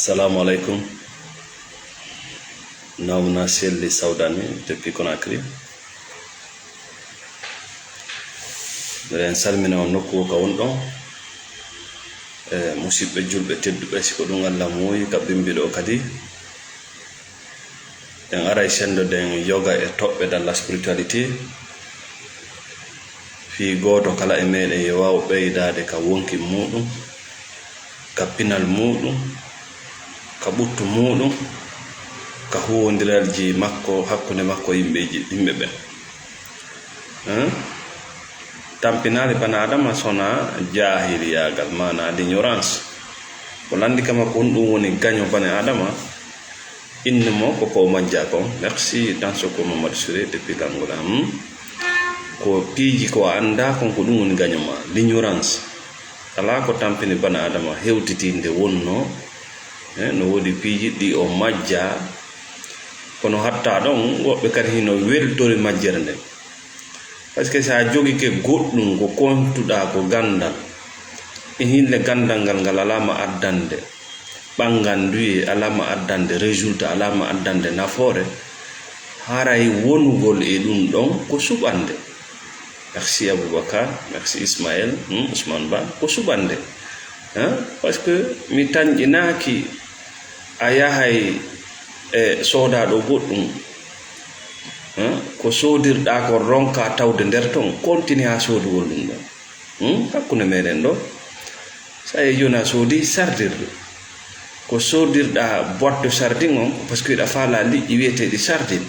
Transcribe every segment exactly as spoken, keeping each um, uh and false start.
Assalamu alaikum. Nawna Selli Sawdani depuis Conakry. Mbiɗen salmina on nokku ka wonɗon. E musidɓe julɓe tedduɓe, si ko ɗum Allah muuyi ka bimbi ɗo kadi. En aray senndoden yoga e toɓɓe dans la spiritualité. Fii gooto kala e meɗen yo waaw ɓeydaade ka wonki muuɗum, ka pinal muuɗum, ka ɓuttu muuɗum, ka huwondiralji makko hakkunde makko yimɓeji, yimɓe ɓen. Hein? Tampinaali bana Adama sona jaahiliyaagal, maanaa l'ignorance. Ko lanndi kama ko honɗum woni gaño bani Adama? Inne mo ko ko majja kon. Merci, dans ce ko Mamadou Siré depuis Langola. Hmm? Ko piiji ko a anndaa kon, ko ɗum woni gaño ma, l'ignorance. Alaa ko tampini bana Adama hewtitinde wonno, eh, no woodi piiji ɗi o majja, kono hatta ɗon woɓɓe kadi hino weltori majjere nden. Parce que si a jogike goɗɗum ko kontuɗaa ko ganndal, e hinle ganndal ngal, ngal alaa ma addande ɓanngal nduye, alaa ma addande résultat, alaa ma addande nafoore, haray wonugol e ɗum ɗon ko suɓande. Merci Aboubacar, merci Ismaël, hmm, Ousmane Ba, ko suɓande. Hein? Parce que mi tanƴinaaki a yahay e soodaa ɗo goɗɗum. Hein? Ko soodirɗaa ko ronkaa tawde nder ton, continue haa soodugol ɗum ɗon. Hmm? Hakkunde meɗen ɗo, so a yehi jooni a soodi sardirɗo, ko soodirɗaa boîte de sardine on, parce que hiɗa faalaa liƴƴi wiyeteeɗi sardine.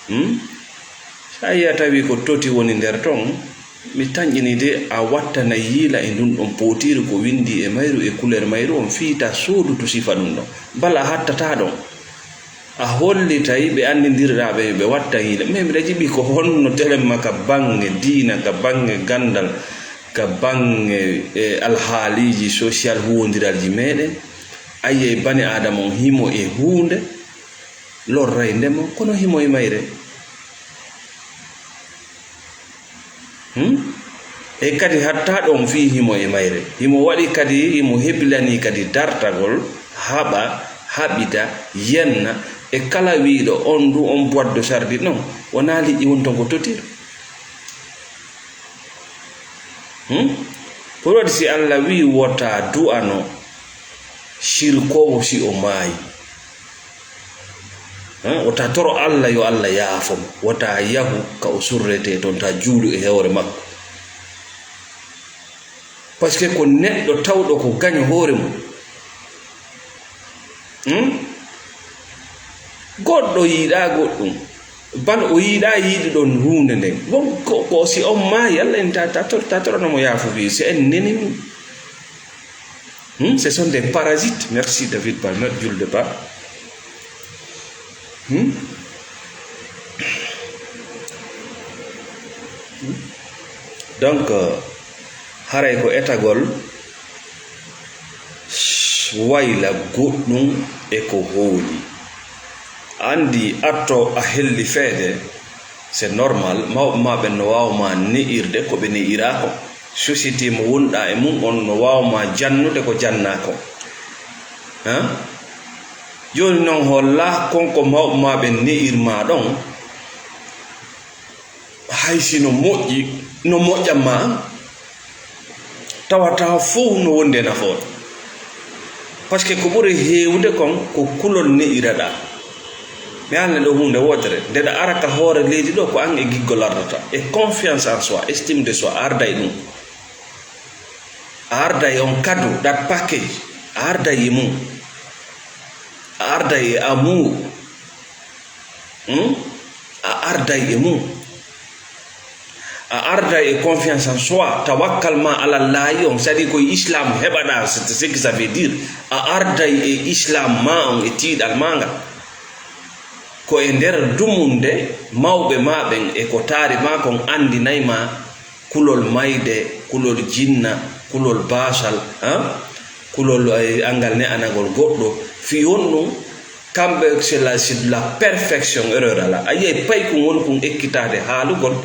Hmm? So a yehi a tawi ko toti woni nder ton, mi tanƴini de a wattanay yiila e ndun ɗon pootiiru ko winndi e mayru e couleur mayru on fii ta soodu to sifa ɗum ɗon. Bala a hattataa ɗon. A hollitay ɓe anndindirɗaa ɓe, ɓe watta yiila. Mais miɗa jiɓi ko honno telemma ka baŋŋe diina, ka baŋŋe ganndal, ka baŋŋe, e, alhaaliiji social huwondiralji meɗen. A yi'ay bani Aadama on himo e huunde, lorraynde mo, kono himo e mayre. Hmm? E kadi hatta ɗon fii himo e mayre. Himo waɗi kadi, himo hebilanii kadi dartagol, haɓa, haɓida, yenna, e kala wiiɗo on du on boîte de sardine non, wonaa liƴƴi woni ton ko totir. Hmm? Ko waɗi si Allah wii wota du'ano shirkoowo si o maayi? Hein? Wota toro Allah yo Allah yaafo mo. Wota yahu ka o surretee ton, ta juulu e hoore makko. Parce que ko neɗɗo tawɗo ko gaño hoore mum. Hmm? Goɗɗo yiɗaa goɗɗum. Bal o yiɗaa yiɗuɗon huunde nden. Bon, ko, ko si on maayi, Allah en ta, ta, tor-, ta torano mo yaafo fii, si en neni mum. Hmm? Ce sont des parasites. Merci, David Palmer, julde ba. Hmm? Hmm? Donc, euh, haray ko etagol wayla goɗɗum e ko hooli. Anndi atto a helli feede, c'est normal, mawɓe ma ɓen no waawa ma ne'irde ko ɓe ne'iraa kon. Société mo wonɗaa e mum on no waawa ma jannude ko jannaa kon. Hein? Jooni non, holla kon ko mawɓe ma ɓen ne'ir ma ɗon, hay si no moƴƴi, no moƴƴan ma an, tawata fow no wondi e nafoore. Parce que ko ɓuri heewude kon ko kulol ne'iraɗaa. Mi haalna ɗo huunde wootere, nde ɗa ara ka hoore leydi ɗo, ko an e giggol ardata, e confiance en soi, estime de soi, a arda e ɗum. A arda e on cadeau, that package, a arda e mum. A arda e amour. Hmm? A arday e mum. A arday e confiance en soi, tawakkal ma ala laayi on, c'est-à-dire ko e Islam heɓaɗa, c'est ce que ça veut dire. A arday e Islam ma on, e tiiɗal ma ngal. Ko e nder dumunde mawɓe ma ɓen e ko taari ma kon anndinay ma kulol mayde, kulol jinna, kulol baasal, han? Kulol, eh, anngal ne'anagol goɗɗo. Fii honɗum? Kamɓe, c'est la, c'est de la perfection, erreur alaa. A yi'ay paykun woni kun ekkitaade haalugol.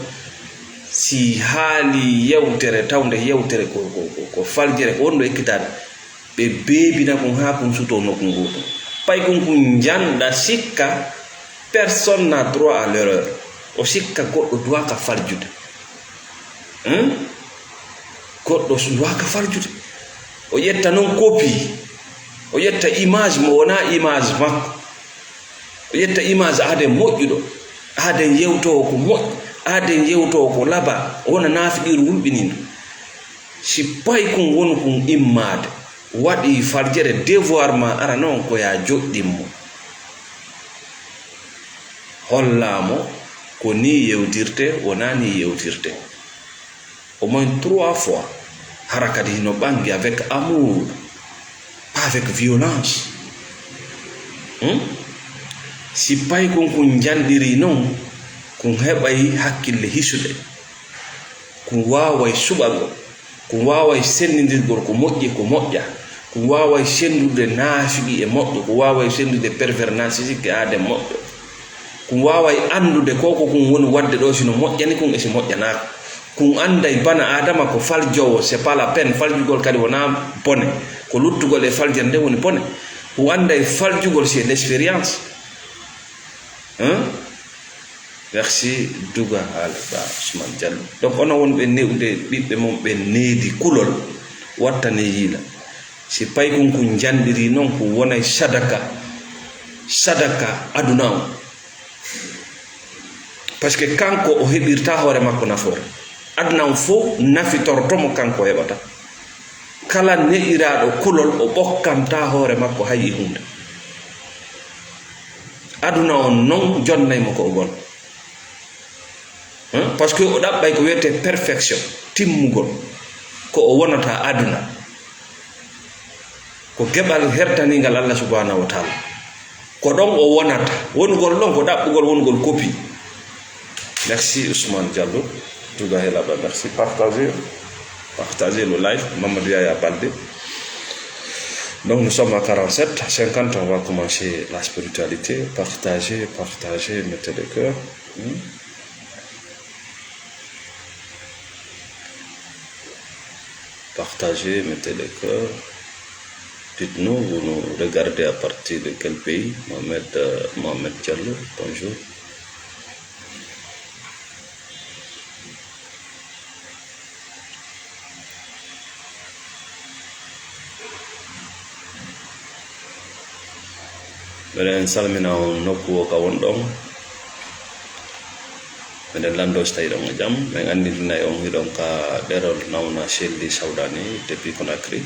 Si haali yewtere, tawnde yewtere ko, ko, ko, ko faljere, ko wonɗo ekkitaade. Ɓe beebina kun haa kun sutoo nokku ngooɗun. Pay kun kun janɗa sikka, personne n'a droit à l'erreur. O sikka goɗɗo duwaaka faljude. Hmm? Goɗɗo duwaaka faljude. O ƴetta non copie. O ƴetta image mo wonaa image makko. O ƴetta image aaden moƴƴuɗo. Aaden yewtoo ko moƴƴi. Aaden yewtoo ko laba. O wona naafiqiiru wulɓiniiɗo. Si pay kun wonu kun immaade, waɗii faljere devoir ma ara non ko yaa joɗɗin mo. Hollaa mo ko nii yewtirtee, wonaa nii yewtirtee. Au moins trois fois. Hara kadi hino ɓangi avec amour, pas avec violence. Hmm? Si pay kun kun janɗiri non, kun heɓay hakkille hisuɗe. Kun waaway suɓagol. Kun waaway senndindirgol ko moƴƴi e ko moƴƴa. Kun waaway senndude naafiqi e moƴƴo. Kun waaway senndude pervers narcissique e aaden moƴƴo. Kun waaway anndude ko ko kun woni waɗde ɗoo, si no moƴƴani kun e si moƴƴanaaka. Kun annday bana Aadama ko faljoowo, c'est pas la peine. Faljugol kadi wonaa bone. Ko luttugol e faljere nden woni bone. Kun annday faljugol, c'est l'expérience. Hein? Merci, duga haala ba Ousmane Diallo. Donc, onon wonɓe ne'ude ɓiɓɓe mon ɓe needi kulol, wattane yiila. Si pay kun kun janɗiri non, kun wonay sadaka, sadaka aduna on. Parce que kanko o heɓirta hoore makko nafoore. Aduna on fof nafitorto mo, kanko heɓata. Kala ne'iraaɗo kulol, o ɓokkanta hoore makko hay e huunde. Aduna on non jonnay mo ko o gon. Hein? Parce que o ɗaɓɓay ko wiyetee perfection, timmugol. Ko o wonata aduna. Ko geɓal hertaningal Allah subhanahu wa taala. Ko ɗon o wonata. Wonugol ɗon ko ɗaɓɓugol wonugol kopi. Merci Ousmane Diallo. Duga Helaba, merci. Partagez, partagez le live. Mamadou Yaya Baldé. Donc nous sommes à quarante-sept, cinquante, on va commencer la spiritualité. Partagez, partagez, mettez le cœur. Hmm? Partagez, mettez le cœur. Dites-nous, vous nous regardez à partir de quel pays? Mohamed, euh, Mohamed Diallo, bonjour. Meɗen salmina on nokku o ka wonɗon. Meɗen lanndo si tawi ɗon e jam. Min anndinay on hiɗon ka ɗerol nawna Shelly Sawdani depuis Conakry.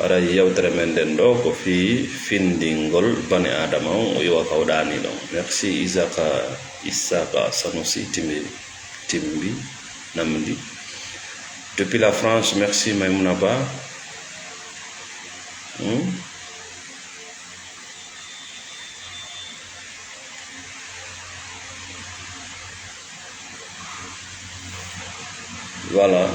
Haray yewtere men nden ɗo ko fii findingol bani Aadama on, o iwa ka o ɗaani ɗon. Merci Isaka, Isaka Sanusi Timbi, Timbi, Namdi. Depuis la France, merci Maimouna Ba. Hmm? Voilà.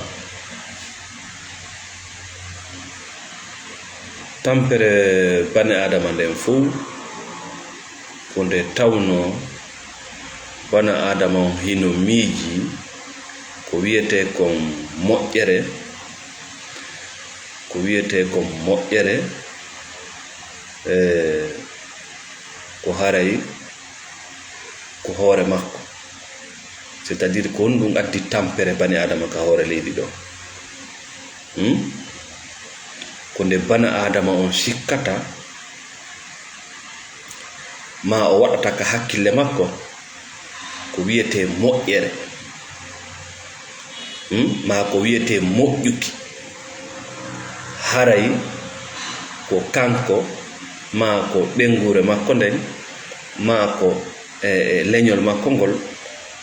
Tampere bani Aadama nden fow, ko nde tawnoo bani Aadama on hino miiji ko wiyetee kon moƴƴere, ko wiyetee kon moƴƴere, e ko haray ko hoore makko. C'est-à-dire ko honɗum addi tampere bani Aadama ka hoore leydi ɗo? Hmm? Ko nde bani Aadama on sikkata, ma o waɗata ka hakkille makko, ko wiyetee moƴƴere. Hmm? Ma ko wiyetee moƴƴuki. Haray ko kanko, ma ko ɓeynguure makko nden, ma ko e, e leñol makko ngol,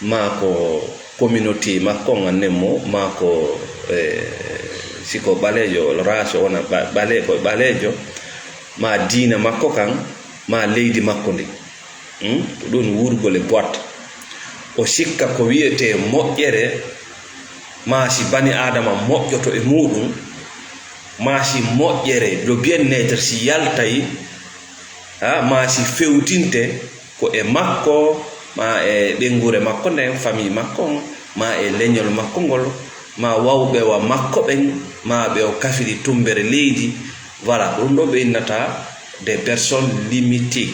maa ko communauté makko on, annen mo, maa ko, e, si ko ɓaleejo, race o wona ɓa-, ɓale-, ko ɓaleejo, maa diina makko kan, maa leydi makko ndin. Hmm? Ko ɗun wuurgol e boîte. O sikka ko wiyetee moƴƴere, maa si bani Aadama moƴƴoto e muuɗum, maa si moƴƴere, le bien-être, si yaltay, ha, maa si fewtinte, ko e makko, maa e ɓeynguure makko nden, famille makko on, maa e leñol makko ngol, ma wawɓe wa makko ɓen, ma ɓe o kafiri tumbere leydi. Voilà, ko ɗum ɗo ɓe innata des personnes limitées.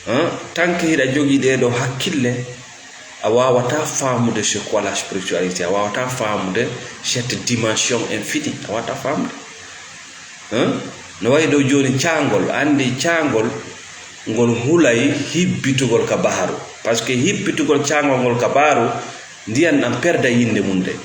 Hein? Tant que hiɗa jogii ɗee ɗo hakkille, a wawata faamude c'est quoi la spiritualité, a wawata faamude cette dimension infinie, a wawata faamude. Hein? No wayi ɗo jooni caangol, anndi caangol ngol hulay hibbitugol ka baharu. Parce que hibbitugol caangol ngol ka baharu, ndiyan ɗan perda yinde mum de.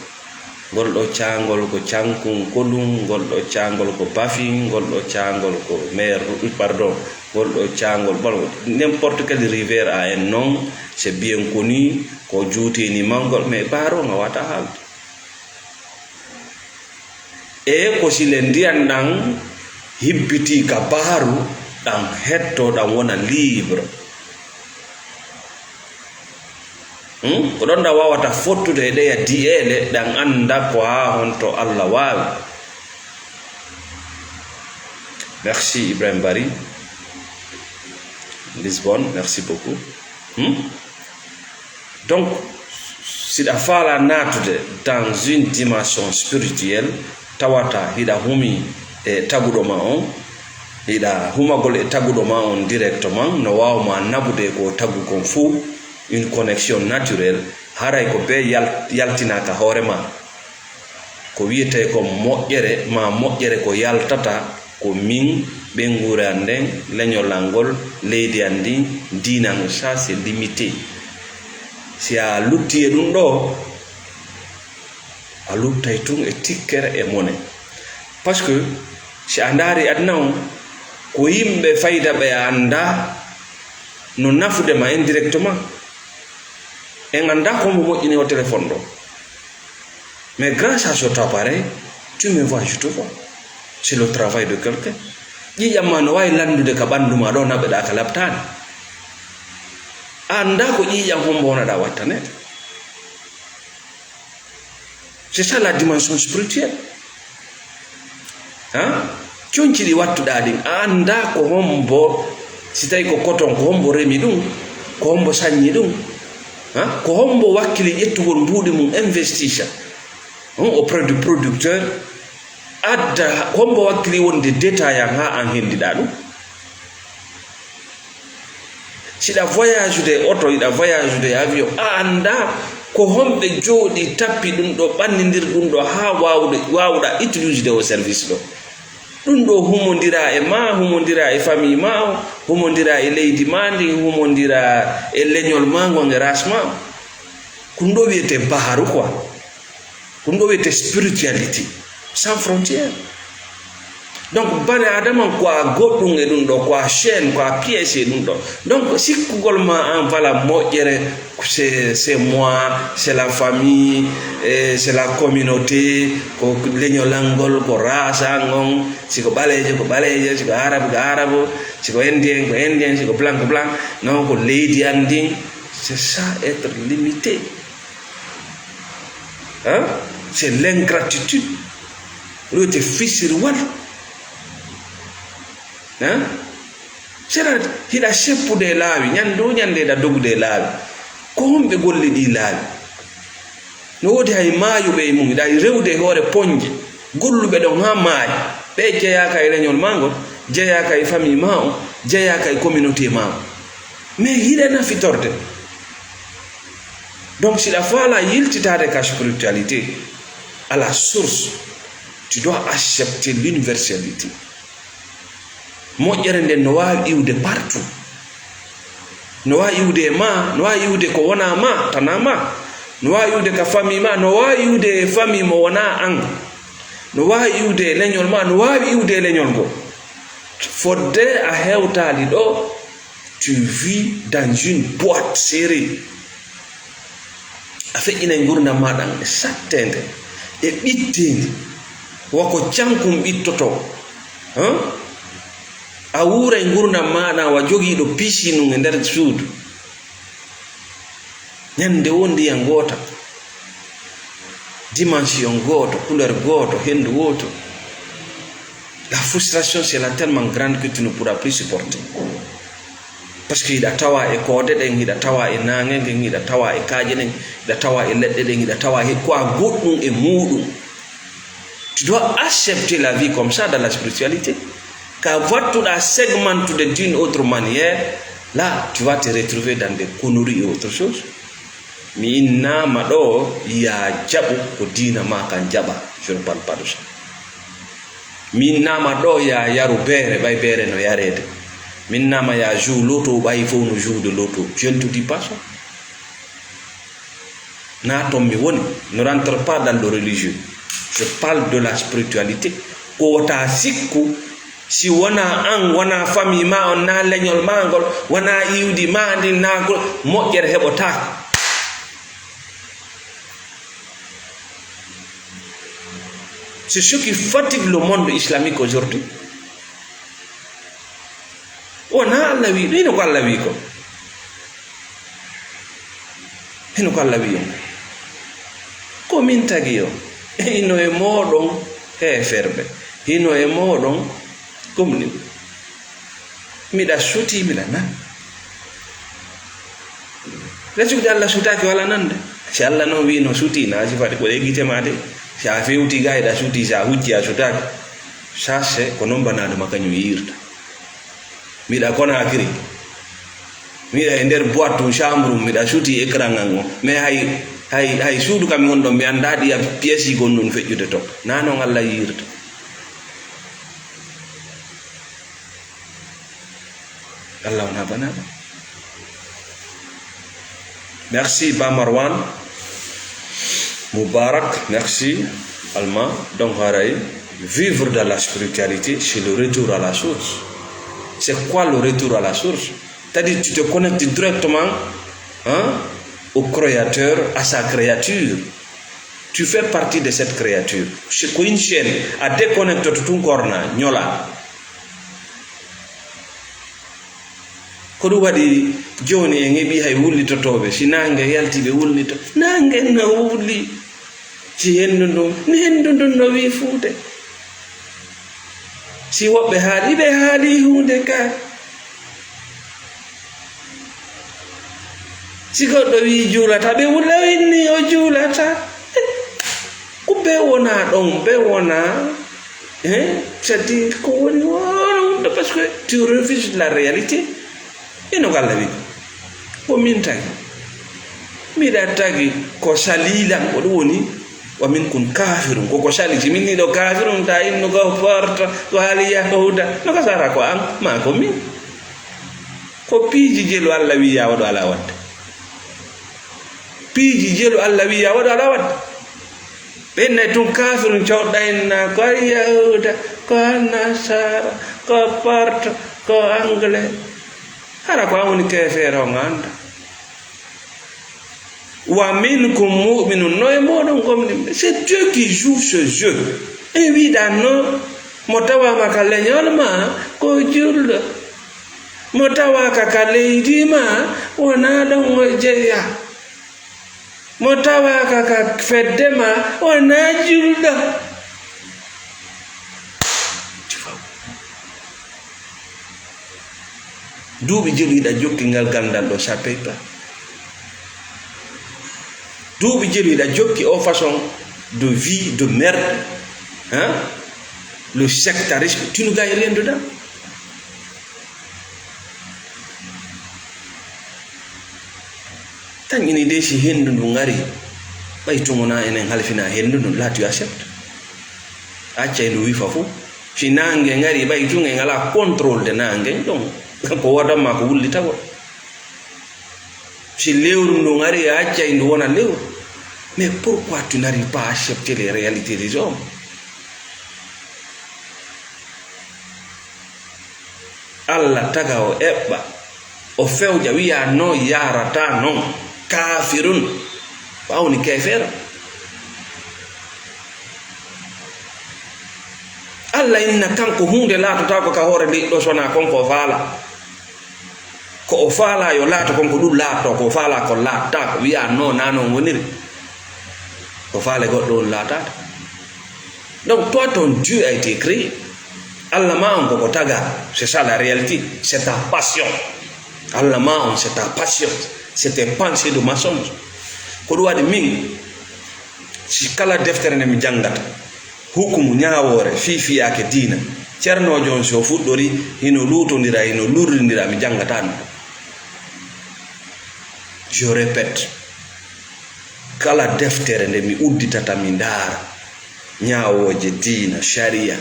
Ngol ɗo caangol ko cankun kolun, ngol ɗo caangol ko bafin, ngol ɗo caangol ko mer, pardon, ngol ɗo caangol, bon, n'importe quel rivière a un nom, c'est bien connu, ko juuteni mangol, mais baharu on a wawata haalde. E ko si le ndiyan ɗan hibbiti ka baharu, ɗan hetto, ɗan wona libre. Hmm? Ko ɗon ɗan wawata fottude e ɗeya di'eele, ɗan annda ko haa honto Allah waawi. Merci Ibrahim Bari. Lisbonne, merci beaucoup. Hmm? Donc, siɗa faala naatude dans une dimension spirituelle, tawata hiɗa humi e taguɗo ma on, hiɗa humagol e taguɗo ma on directement, no waawma naɓude ko tagu kon fuu, une connexion naturelle, haray ko bee yal-, yaltinaa ka hoore ma. Ko wi'etee kon moƴƴere, maa moƴƴere ko yaltata ko min, ɓeynguure an nden, leñol an ngol, leydi an ndin, diina an, ça c'est limité. Si a lutti e ɗum ɗoo, a luttay tun e tikkere e mone. Parce que si a ndaari aduna on, ko yimɓe fayda ɓe a anndaa no nafude ma indirectement. En anndaa ko mo moƴƴini o téléphone ɗoo. Mais grâce à cet appareil, tu me vois, je te vois. C'est le travail de quelqu'un. Ƴiiƴam ma no waawi lanndude ka ɓanndu ma ɗoo, naɓeɗaa ka labtaani. A anndaa ko ƴiiƴam hombo wonaɗaa wattaneede. C'est ça la dimension spirituelle. Ha? Conci ɗi wattuɗaa ɗin, a anndaa ko hombo, si tawi ko coton, ko hombo remi ɗum, ko hombo saññi ɗum. Ha? Ko hombo wakkili ƴettugol mbuuɗi mum, investisa, hmm, auprès du producteur, adda, ko hombo wakkili wonde détaillant haa an henndiɗaa ɗum. Siɗa voyage'ude e oto, hiɗa voyage'ude e avion, a anndaa ko homɓe jooɗii tappi ɗum ɗoo, ɓannindir ɗum ɗoo haa waawude, waawuɗaa utilise'ude o service ɗoo. Ɗum ɗoo humondiraa e maa, humondiraa e famille maa o, humondiraa e leydi maa ndin, humondiraa e leñol maa ngon e race maa o. Ko ɗum ɗoo wiyetee baharu quoi. Ko ɗum ɗoo wiyetee spiritualité sans frontière. Donc, bani Adama ko a goɗɗum e ɗum ɗoo, ko a chaîne, ko a pièce e ɗum ɗoo. Donc, sikkugol ma an, voilà, moƴƴere, c'est, c'est moi, c'est la famille, eh, c'est la communauté, ko leñol an ngol, ko race an on, si ko ɓaleejo, ko ɓaleejo, si ko arabe, ko arabe, si ko indien, ko indien, si ko blanc, ko blanc, non, ko leydi an ndin, c'est ça être limité. Hein? C'est l'ingratitude. Ɗo te fisirwal. Hein? Sera hiɗa seppude e laawi, ñande o ñande hiɗa dogude e laawi. Ko homɓe golli ɗi laawi? No woodi hay maayuɓe e mum, hiɗa rewde e hoore poñje. Golluɓe ɗon haa maayi. Ɓe jeyaaka e leñol maa ngol, jeyaaka e famille maa o, jeyaaka e communauté maa o. Mais hiɗa nafitorde. Donc, si ɗa faala yiltitaade ka spiritualité, à la source, tu dois accepter l'universalité. Moƴƴere nden no waawi iwde partout. No waawi iwde e ma, no waawi iwde ko wonaa ma, tanaa ma. No waawi iwde ka famille ma, no waawi iwde e famille mo wonaa an. No waawi iwde e leñol ma, no waawi iwde e leñol ngol. Fodde a hewtaali ɗo, tu vis dans une boîte serrée. A feƴƴinay ngurndan maaɗa e satteende, e ɓitteende, wa ko cankun ɓittotoo. Hein? A wuuray ngurndan maaɗa wa jogiiɗo piscine e nder suudu. Ñande wo ndiyan goota, dimension gooto, couleur gooto, henndu wooto. La frustration sera tellement grande que tu ne pourras plus supporter. Parce que hiɗa tawa e koode ɗen, hiɗa tawa e naange ngen, hiɗa tawa e kaaƴe ɗen, hiɗa tawa e leɗɗe ɗen, hiɗa tawa he ko a goɗɗum e muɗum. Tu dois accepter la vie comme ça dans la spiritualité. Ka wattuɗa segmentude d'une autre manière, là, tu vas te retrouver dans des conneries et autre chose. Mi innama ɗo ya jaɓu ko diina ma kan jaɓa. Je ne parle pas de ça. Mi innama ɗo ya yaru beere, ɓay beere no yareede. Mi innama ya joue loto, ɓay fof no joude loto. Je ne te dis pas ça. Na toon mi woni, ne rentre pas dans le religieux. Je parle de la spiritualité. Ko wota sikku, si wona an, wona famille ma on, na leñol ma ngol, wona iwdi ma ndin, na gol, moƴƴere heɓotaako. C'est ce qui fatigue le monde islamique aujourd'hui. Wona Allah wi ɗum, hino ko Allah wi ko. Hino ko Allah wi on. Ko min tagi on. Hino e moɗon heeferɓe. Hino e moɗon gomɗinɓe. Miɗa suti, miɗa nan. Resugde Allah sutaaki wala nande. Si Allah non wi no suti, na si faɗi ko ɗe gite ma de. Si a fewti ga eɗa suti, si a hucci a sutaaki. Sase ko non banaɗo ma kañum yirta. Miɗa Conakry. Miɗa e nder boîte tun, chambre um, miɗa suti écran an on. Mais hay, hay, hay suudu kam mi honɗon, mi annda ɗiya pièce gon ɗum feƴƴude to. Na non Allah yirta. Allah on habanaɗo. Merci Ba Marwan. Mubarak, merci. Alma, donc haray, vivre dans la spiritualité, c'est le retour à la source. C'est quoi le retour à la source? C'est-à-dire, tu te connectes directement, hein, au créateur, à sa créature. Tu fais partie de cette créature. C'est ko une chaîne. A déconnecte to tun korna, ñola. Ko ɗum waɗi jooni en heɓi hay wullitotooɓe, si naange yalti ɓe wulnito, naange no wuli, si henndu ndun, henndu ndun no wifuude. Si woɓɓe haali, ɓe haali huunde ka. Si goɗɗo wii juulata, ɓe wula inni o juulata. Ko ɓe wona ɗon, ɓe wona, hein? C'est-à-dire ko woni wonde, parce que tu refuses la réalité. Ino ko Allah wi. Ko min tagi. Miɗa tagi ko salilan, ko ɗum woni, wa minkum kafirun, ko ko sali. Si min ni ɗo kafirun, ta innu ko porto, ko haali yahuda. No ko sara ko an, ma ko min. Ko piiji jelu Allah wi ya waɗu ala waɗde. Piiji jelu Allah wi ya waɗu ala waɗde. Ɓe innay tun kafirun cawɗa inna ko yahuda, ko nasara, ko porto, ko anglais. Hara ko an woni keefeere on anda. Wa minkum mu'minun, no e moɗon gomɗinɓe. C'est Dieu qui joue ce jeu. E wiɗa no mo tawama ka leñol ma ko julɗo. Mo tawaka ka leydi ma wona ɗon o jeya. Mo tawaka ka fedde ma wona julɗo. Duuɓi jelu hiɗa jokki ngal gandal ɗo, ça paye pas. Duuɓi jelu hiɗa jokki o façon de vie de merde, hein? Le sectarisme, tu ne gagnes rien dedans. Tan ini de si hendu ndu ngari, ɓay tun wona enen halfina hendu ndun, là tu acceptes. Accay ndu wifa fof. Si naange ngari, ɓay tun en ala contrôle de naange, donc ko wadan ma ko wullitagol. Si lewru ndu ngari, a accay ndu wona lewru. Mais pourquoi tu n'arrives pas à accepter les réalités des hommes? Allah taga o eɓɓa, o fewja, wiya no yarata non, kafirun, ɓawni kefeero. Allah inna kanko huunde laatotako ka hoore leyɗo sona kon ko o faala. Ko o faala yo laato kon ko ɗum laatto, ko o faala ko laattaako, wiya no na non woniri. Ko faale goɗɗo on laataata. Donc, toi, ton Dieu a été créé. Allah ma on koko taga. C'est ça la réalité. C'est ta passion. Allah ma on, c'est ta passion, c'est tes pensées de mensonge. Ko ɗum waɗi min, si kala deftere nde mi janngata, hukumu ñaawoore fii fiyaake diina, cernoojo on, si o fuɗɗori, hino luutondira, hino lurrindira, mi janngata ɗum. Je répète, kala deftere nde mi udditata, mi ndaara ñaawooje diina, sharia,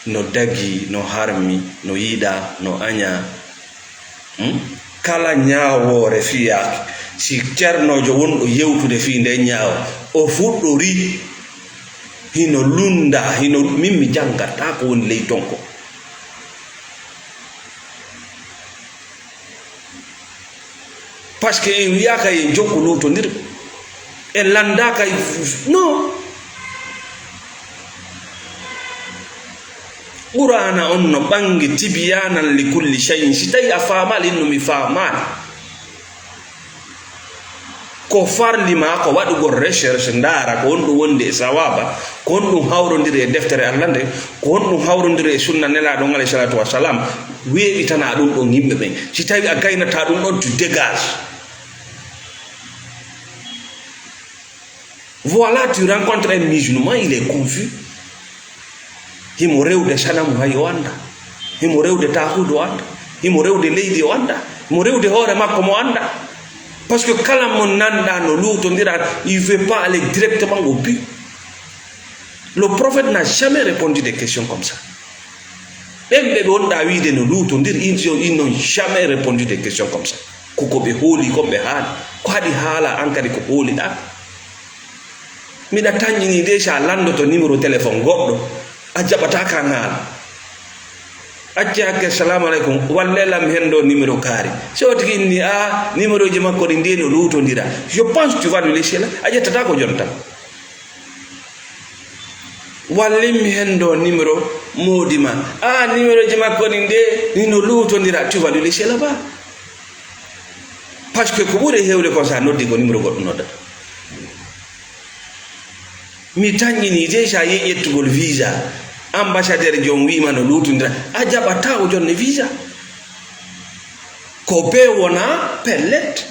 no dagii, no harmi, no yiɗaa, no añaa. Hmm? Kala ñaawoore fiyaake, si cernoojo wonɗo yewtude fii nden ñaawo, o fuɗɗorii, hino lunnda, hino, min mi janngataa ko woni ley ton ko. Parce que en wiyaaka en jokku luutondir, en lanndaaka, non. Qur'aana on no ɓangi tibyaanan li kulli shay'in. Si tawi a faamaali, innu mi faamaali. Ko farli maa ko waɗugol recherche, ndaara ko honɗum wondi e sawaaba, ko honɗum hawrondiri e deftere Allah nden, ko honɗum hawrondiri e sunna Nelaaɗo on, alayhi salatu wassalam, weeɓitanaa ɗum ɗon yimɓe ɓen. Si tawi a gaynataa ɗum ɗon, tu dégage. Voilà, tu rencontres un musulman, il est confus. Himo rewde sanamu hay o annda. Himo rewde taahuudu o annda. Himo rewde leydi o annda. Himo rewde hoore makko mo annda. Parce que kala mo nanɗaa no luutondira, il veut pas aller directement au but. Le prophète n'a jamais répondu des questions comme ça. Ɓen ɓe ɓe wonɗaa wiide no luutondir, ils ont, ils n'ont jamais répondu des questions comme ça. Ko ko ɓe hooli kon ɓe haali. Ko haɗi haala an kadi ko hooliɗaa? Miɗa tanƴinii de, si a lanndoto numéro téléphone goɗɗo, a jaɓataa ka haala. Acce hakke, "Salamu aleykum, walle lam hen ɗo numéro kaari." Si o tigi inni, "A, numéroji makko ɗi ndi no luutondira." Je pense tu vas lui laisser là. A ƴettataa ko jonta. "Wallimmi hen ɗo numéro moodi ma." "A, numéroji makko ɗi nde, ni no luutondira." Tu vas lui laisser là-bas. Parce que ko ɓuri heewde kon, sa noddi ko numéro goɗɗo noddata. Mi tanƴinii de, sa yehi ƴettugol visa, ambassadeur jom wiima no luutondira, a jaɓataa o jonne visa. Ko bee wonaa pellet.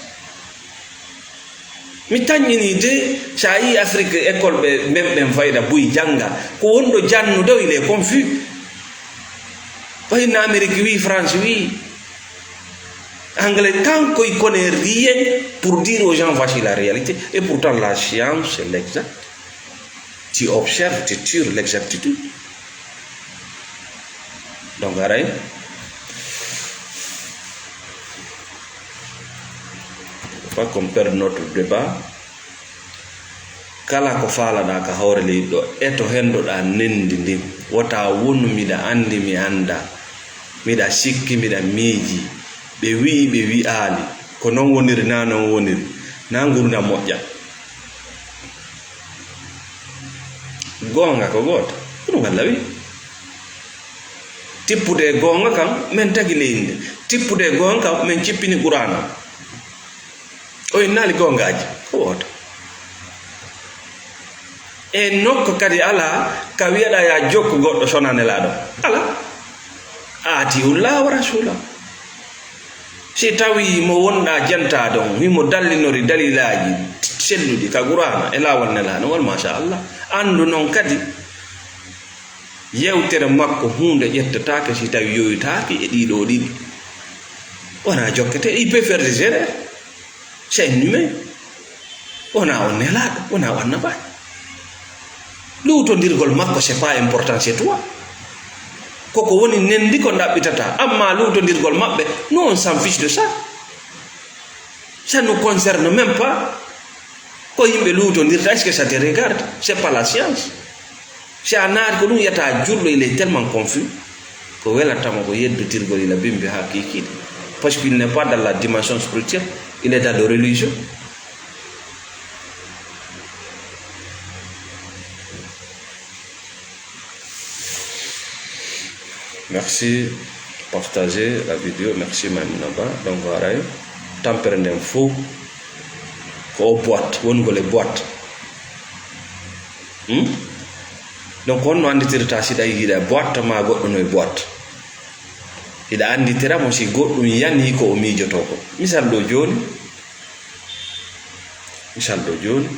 Mi tanƴinii de, so a yii Afrik école ɓe, ɓen, ɓen fayda buy jannga. Ko wonɗo jannude o, il est confus. O hinna Amérique wii, France wii. Anglais, tant qu'il connaît rien pour dire aux gens, voici la réalité. Et pourtant, la science, c'est l'exact. Tu observes, tu tires l'exactitude. Donc, aray, faut pas qu'on perde notre débat. Kala ko faalaɗaa ka hoore leydi ɗo, eto hendoɗaa nendi ndin. Wota wonu miɗa andi, mi anda, miɗa sikki, miɗa miiji, ɓe wi'i, ɓe wi'aali, ko non woniri, na non woniri, na ngurndan moƴƴa. Goonga ko gooto, ko ɗum Allah wi. Tippude e goonga kan, men tagi leydi ndi. Tippude e goonga kan, men cippini Qur'aana. O innaali goongaaji, ko wooto. E nokko kadi alaa ka wi'aɗaa ya jokku goɗɗo sona Nelaaɗo. Alaa. Aatiullaha wa rasula. Si tawi mo wonɗaa jantaade on, himo dallinori dalilaaji selluɗi ka Qur'aana e laawol Nelaaɗo ngol, machallah. Anndu non kadi, yewtere makko huunde ƴettataake si tawi yoytaaki e ɗiɗo ɗiɗi. Wona jokkete, il peut faire des erreurs. C'est un humain. Wona on Nelaaɗo, wona on annabaajo. Luutondirgol makko, c'est pas important, c'est toi. Koko woni nendi ko ɗaɓɓitata. Amma luutondirgol maɓɓe, nous, on s'en fiche de ça. Ça nous concerne même pas. Ko yimɓe luutondirta, est-ce que ça te regarde? C'est pas la science. Si a naati ko ɗum yiyata julɗo, il est tellement confus. Ko welatamo ko yeddotirgol ila bimbi haa kiikiiɗe. Parce qu'il n'est pas dans la dimension spirituelle, il est dans le religieux. Merci, partagez la vidéo. Merci, Maimouna Ba. Donc, haray, tampere nden fof ko o boîte, woni ngol e boîte. Hmm? Donc, honno annditirta si ɗay hiɗa e boîte ma goɗɗo no e boîte? Hiɗa annditira mo si goɗɗum yanii ko o miijotoo ko. Misal ɗo jooni, misal ɗo jooni,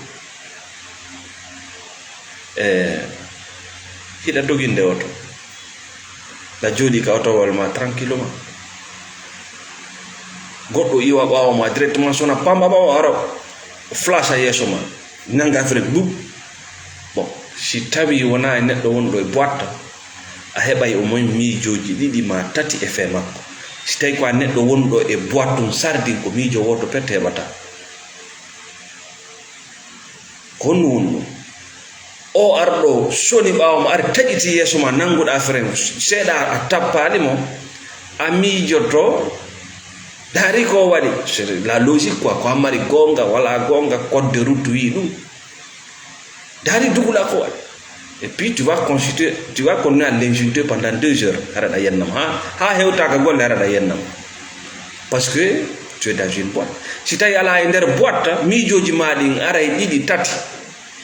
e, hiɗa doginde oto. Ɗa jooɗi ka otowol ma tranquillement. Goɗɗo iwa ɓaawo ma directement, sona pamba ɓaawo, ara flash a yeeso ma. Nanga affaire bub. Bon, si tawi wona e neɗɗo wonɗo e boîte, a heɓay au moins miijooji ɗiɗi ma tati e fee makko. Si tawi ko a neɗɗo wonɗo e boîte ɗum sardin, ko miijo wooto pet heɓata. Ko honɗum woni ɗum? O arɗo soni ɓaawo mo ari taƴiti yeeso ma, nannguɗa frein seeɗa a tappaali mo, a miijoto, daari ko waɗi. C'est la logique quoi, ko a mari goonga, wala goonga, code de route wi ɗum. Daari dugula ko waɗi. Et puis tu vas consulter, tu vas continuer à l'insulter pendant deux heures. Hara ɗa yennam ha, ha hewta ka golle, hara ɗa yennam. Parce que tu es dans une boîte. Si tawi ala e nder boîte, miijooji ma ɗin aray ɗiɗi, tati.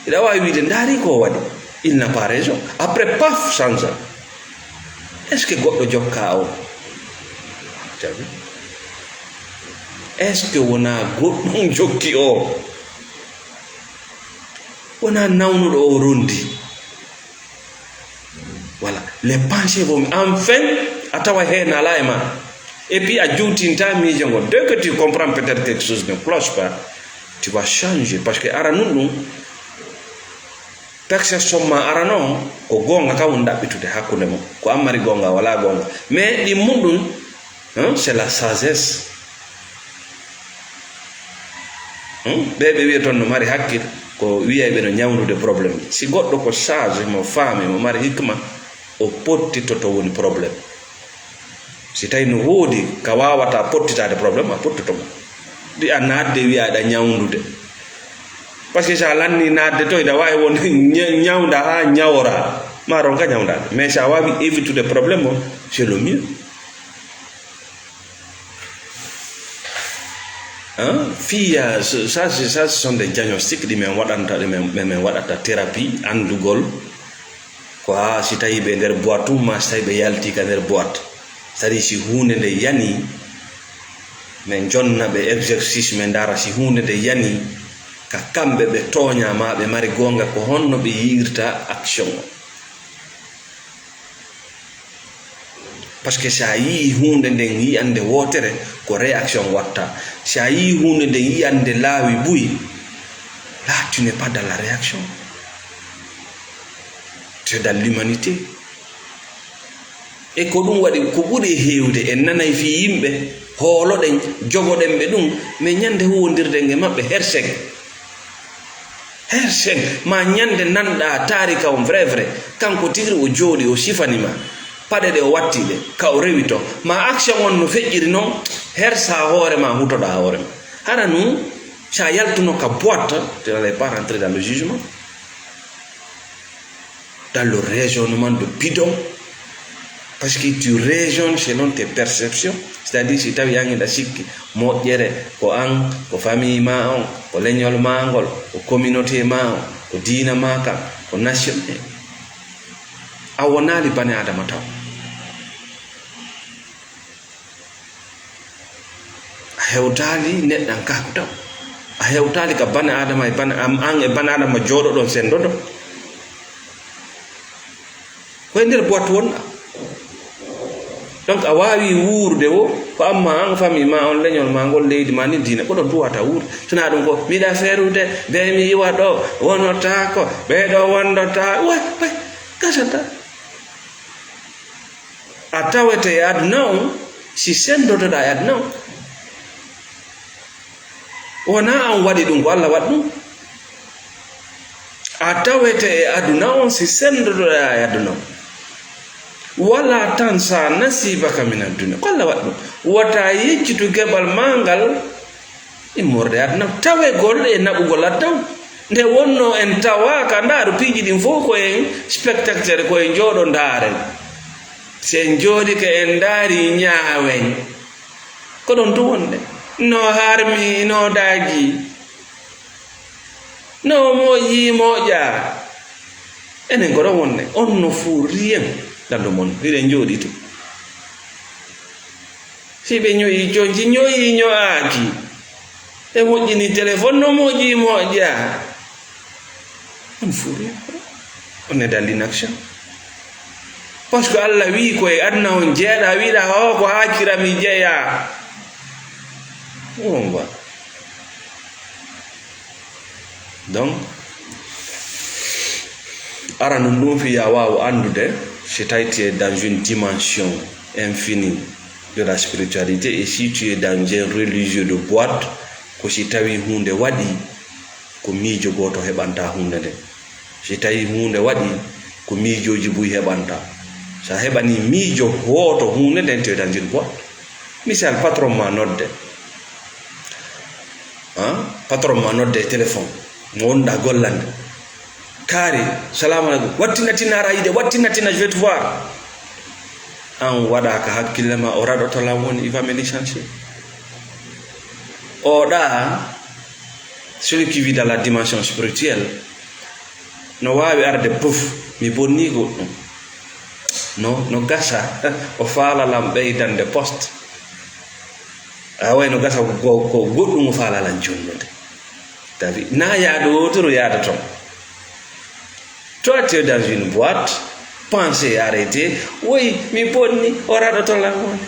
Hiɗa waawi wiide, "Ndaari ko o waɗi. Il n'a pas raison." Après, paf, change. Est-ce que goɗɗo jokka o? Jaɓi. Est-ce que wona goɗɗum jokki o? Wona nawnuɗo o rondi? Voilà. Les pensées vont. Enfin, a tawa heen alaa e ma. Et puis, a juutinta miijo ngo. Dès que tu comprends peut-être quelque chose ne cloche pas, tu vas changer. Parce que ara nun ɗum, perception ma arano, ko goonga ka woni ɗaɓɓitude hakkunde mo. Ko an mari goonga, wala goonga. Mais ɗi mun ɗum, hein, c'est la sagesse. Hmm? Ɓe ɓe wiya toon no mari hakkil, ko wiyay ɓe no ñawndude problème. Si goɗɗo ko sage, mo faami, mo mari hikma, o pottitoto woni problème. Si tawi no woodi ka waawata pottitaade problème, a pottoto mo. Ɗi a naatde wiya aɗa ñawndude. Parce que si a lanni naatde to, hiɗa waawi won ña-, ñawnda haa ñawora. Ma ronka ñawndaade. Mais si a waawi évitude problème o, c'est le mieux. Hein? Fii, euh, ce, ça, c'est, ça, ce sont des diagnostics ɗi min waɗanta, ɗi min, min, min waɗata thérapie, anndugol. Ko haa si tawi ɓe nder boîte tun, ma si tawi ɓe yalti ka nder boîte. C'est-à-dire si huunde nde yani, min jonna ɓe exercice, min ndaara si huunde nde yani, ka kamɓe ɓe tooña ma ɓe mari goonga, ko honno ɓe yi'irta action o. Parce que si a yii huunde nden yi'ande wootere, ko réaction watta. Si a yii huunde nden yi'ande laawi buy, là, tu n'es pas dans la réaction. Tu es dans l'humanité. E ko ɗum waɗi, ko ɓuri e heewde, en nanay fii yimɓe, hooloɗen, jogoɗen ɓe ɗum, mais ñande huwondirden e maɓɓe, hersen. Hersen, ma ñande nanɗa taarika on vrai, vrai, kanko tigi o jooɗi, o sifani ma paɗe ɗe o watti ɗe, ka o rewi to, ma action on no feƴƴiri non, hersa hoore ma, hutoɗa hoore ma. Hara nun, sa yaltuno ka boîte, tu n'allais pas rentrer dans le jugement. Dans le raisonnement de bidon, parce que tu raisonnes selon tes perceptions, c'est-à-dire si tawi an hiɗa sikki moƴƴere ko an, ko famille ma on, ko leñol ma ngol, ko communauté ma on, ko diina ma kan, ko nation, a wonaali bane Adama taw. A hewtaali neɗɗankaaku taw. A hewtaali ka bane Adama e bane am, an e bane Adama jooɗoɗon senndoɗon. Ko e nder boîte wonɗa. Donc, a waawi wuurde wo, ko amma an, famille ma on, leñol ma ngol, leydi ma ni, diina, ko ɗon duwata wuurde. Tuna ɗum ko, miɗa ferude, be mi iwa ɗo, wonotaako, ɓe ɗo wondotaa. Way, way, gasata. A tawete e aduna on, si senndotoɗaa e aduna on. Wonaa an waɗi ɗum, ko Alla waɗi ɗum. A tawete e aduna on, si senndotoɗaa e aduna on. Wala tansa nasibaka min addunya. Ko Alla waɗi ɗum. Wota yejjitu geɓal maa ngal immorde aduna. Tawegol e naɓugol aduna on. Nde wonno en tawaaka, ndaaru piiji ɗin fof ko en spectateur, ko en jooɗo ndaaren. Si en jooɗike en ndaari ñaawen. Ko ɗon tun wonde. No harmi, no daagi. No moƴƴi, moƴƴa. Enen ko ɗon wonde. On no fuu rien dans le monde. Hiɗen jooɗi tun. Si ɓe ño'i conci, ño'i ño'aaki. Ɓe moƴƴini téléphone, no moƴƴi moƴƴa. On fou, on est dans l'inaction. Parce que Allah wi ko e aduna on jeeɗa, wiɗa o ko hakkira mi jeya. On va. Donc, ara nun ɗum fi ya waawa anndude, si tawi tu es dans une dimension infinie de la spiritualité, et si tu es dans un religieux de boîte, ko si tawi huunde waɗi, ko miijo gooto heɓanta huunde nde. Si tawi huunde waɗi, ko miijooji buy heɓanta. So a heɓani miijo gooto huunde nden, tu es dans une boîte. Misal, patron ma nodde. Ah, patron ma nodde e téléphone. Mo wonɗa gollande. Kaari, salamu alaikum. Wattina tina ara ide, wattina tina, je vais te voir. An waɗa ka hakkille ma, o raɗoto lan woni, il va me licencier. O ɗa, celui qui vit dans la dimension spirituelle, no waawi arde, puf, mi bonni goɗɗum. No, no gasa, o faala lan ɓeydande poste. A way no gasa ko, ko goɗɗum o faala lan jonnude. Tawi, na yaadu wootoru yaada ton. Toi, tu es dans une boîte, pensée arrêtée. Oui, mi bonni, o raɗoto lan woni.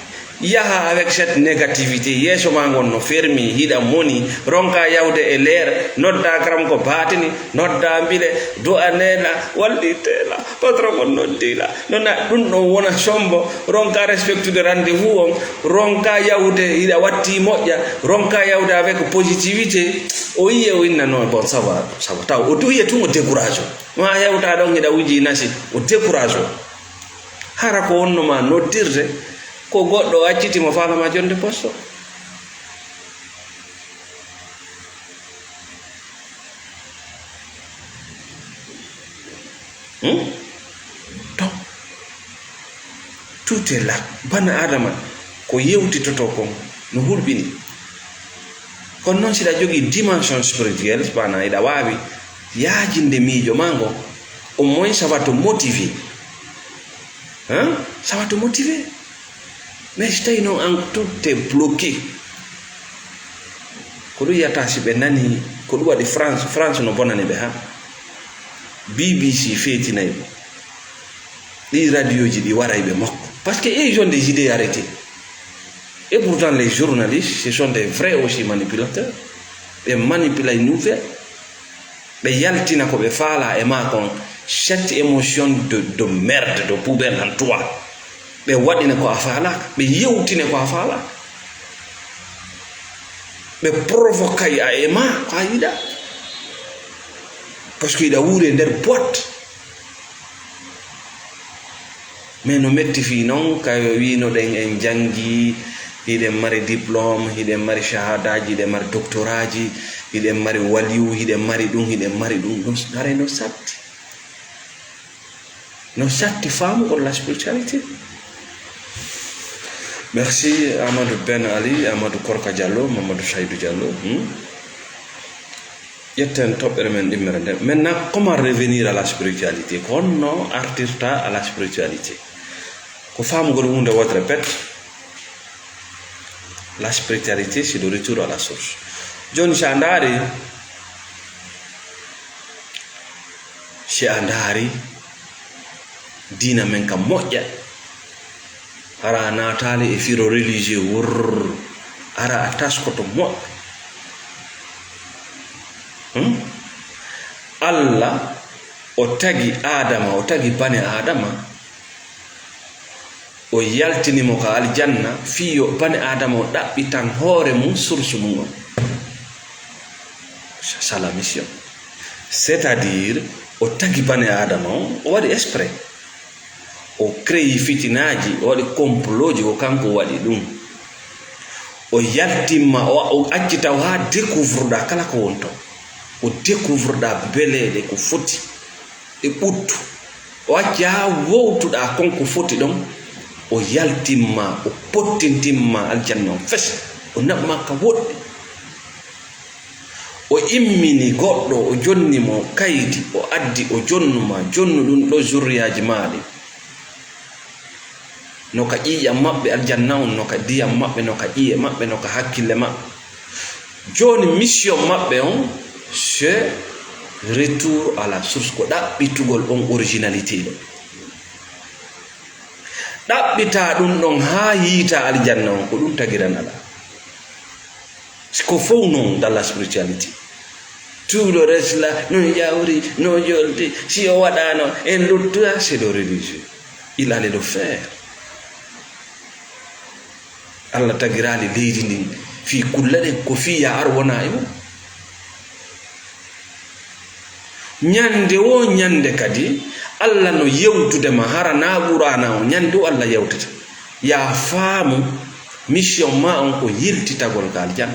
Yaha avec cette négativité, yeeso ma ngon no fermi, hiɗa moni, ronka yawde e leer, nodda karam ko baatini, nodda mbile, du'a neena, wallitela, patron on noddila. Non, na ɗum ɗon wona sombo, ronka respectude rendez-vous on, ronka yawde hiɗa watti moƴƴa, ronka yawde avec positivité. O yiye o inna non, bon, ça va, ça va. Taw o duye tun o décourage. Ma hewta ɗon hiɗa wuji nasi, o décourage o. Hara ko wonno ma noddirde, ko goɗɗo o acciti mo faala ma jonde posto. Hmm? Donc, tout est là. Bana Adama, ko yewtitoto kon, no hulɓini. Kono noon, si ɗa jogii dimension spirituelle, bana hiɗa waawi yaajinde miijo ma ngo, au moins ça va te motiver. Hein? Ça va te motiver. Mais si tawi noon an tout est bloqué, ko ɗum yiyata si ɓe nani, ko ɗum waɗi France, France no bonani ɓe ha. B B C feetinay mo. Ɗi radioji ɗi waray ɓe makko. Parce que ils ont des idées arrêtées. Et pourtant les journalistes, ce sont des vrais aussi manipulateurs. Ɓe manipulay nouvelle. Ɓe yaltina ko ɓe faala e maa kon, cette émotion de, de merde, de poubelle en toi. Ɓe waɗina ko a faalaaka, ɓe yewtine ko a faalaaka. Ɓe provokay a e maa ko a yiɗa. Parce que iɗa wuuri e nder boîte. Mais no metti fii noon, kay o wiino ɗen en janngi, hiɗen mari diplôme, hiɗen mari shahadaji, hiɗen mari doctoraji, hiɗen mari waliyu, hiɗen mari ɗum, hiɗen mari ɗum. Ɗum haray no satti. No satti faamugol la spiritualité. Merci Amadou Ben Ali, Amadou Korka Diallo, Mamadou Saïdou Diallo. Hmm? Ƴetten toɓɓere men ɗimmere nde. Maintenant, comment revenir à la spiritualité? Ko honno artirta à la spiritualité? Ko faamugol huunde wootere pet. La spiritualité, c'est le retour à la source. Jooni, si a ndaari, si a ndaari, diina men ka moƴƴa. Hara a naataali e firo religieux wurr, hara a taskoto moƴƴa. Hmm? Allah o tagi Adama, o tagi bane Adama, o yaltini mo ka aljanna, fii yo bane Adama o ɗaɓɓitan hoore mum source mum on. C'est ça la mission. C'est-à-dire, o tagi bane Adama on, o waɗi exprès. O créé fitinaaji, o waɗi complotji, ko kanko waɗi ɗum. O yaltimma, o, o acci taw haa découvre-ɗaa kala ko won ton. O découvre-ɗaa beleeɗe ko foti e ɓuttu. O acci haa wowtuɗaa kon ko foti ɗon. O yaltimma, o pottintimma aljanna on fes. O naɓma ka woɗɗi. O immini goɗɗo, o jonni mo kaydi, o addi, o jonnu ma, jonnu ɗum ɗo zurriyaaji maa ɗin. No ka ƴiiƴam maɓɓe aljanna on, no ka ndiyam maɓɓe, no ka ƴi'e maɓɓe, no ka hakkille maɓɓe. Jooni mission maɓɓe on, c'est retour à la source, ko ɗaɓɓitugol on originalité ɗon. Ɗaɓɓitaa ɗum ɗon haa yiita aljanna on, ko ɗum tagiran alaa. Ko fow non dans la spiritualité. Tout le reste là, no jawri, no jolti, si o waɗaano, en luttuya, c'est le religieux. Il allait le faire. Allah tagiraali leydi ndin fii kulle ɗen, ko fii yaa ar wona e mum. Ñande woo ñande kadi, Allah no yewtude ma, hara naa Qur'aana on, ñande o Allah yewtata. Yaa faamu, mission maa on ko yiltitagol ka aljanna.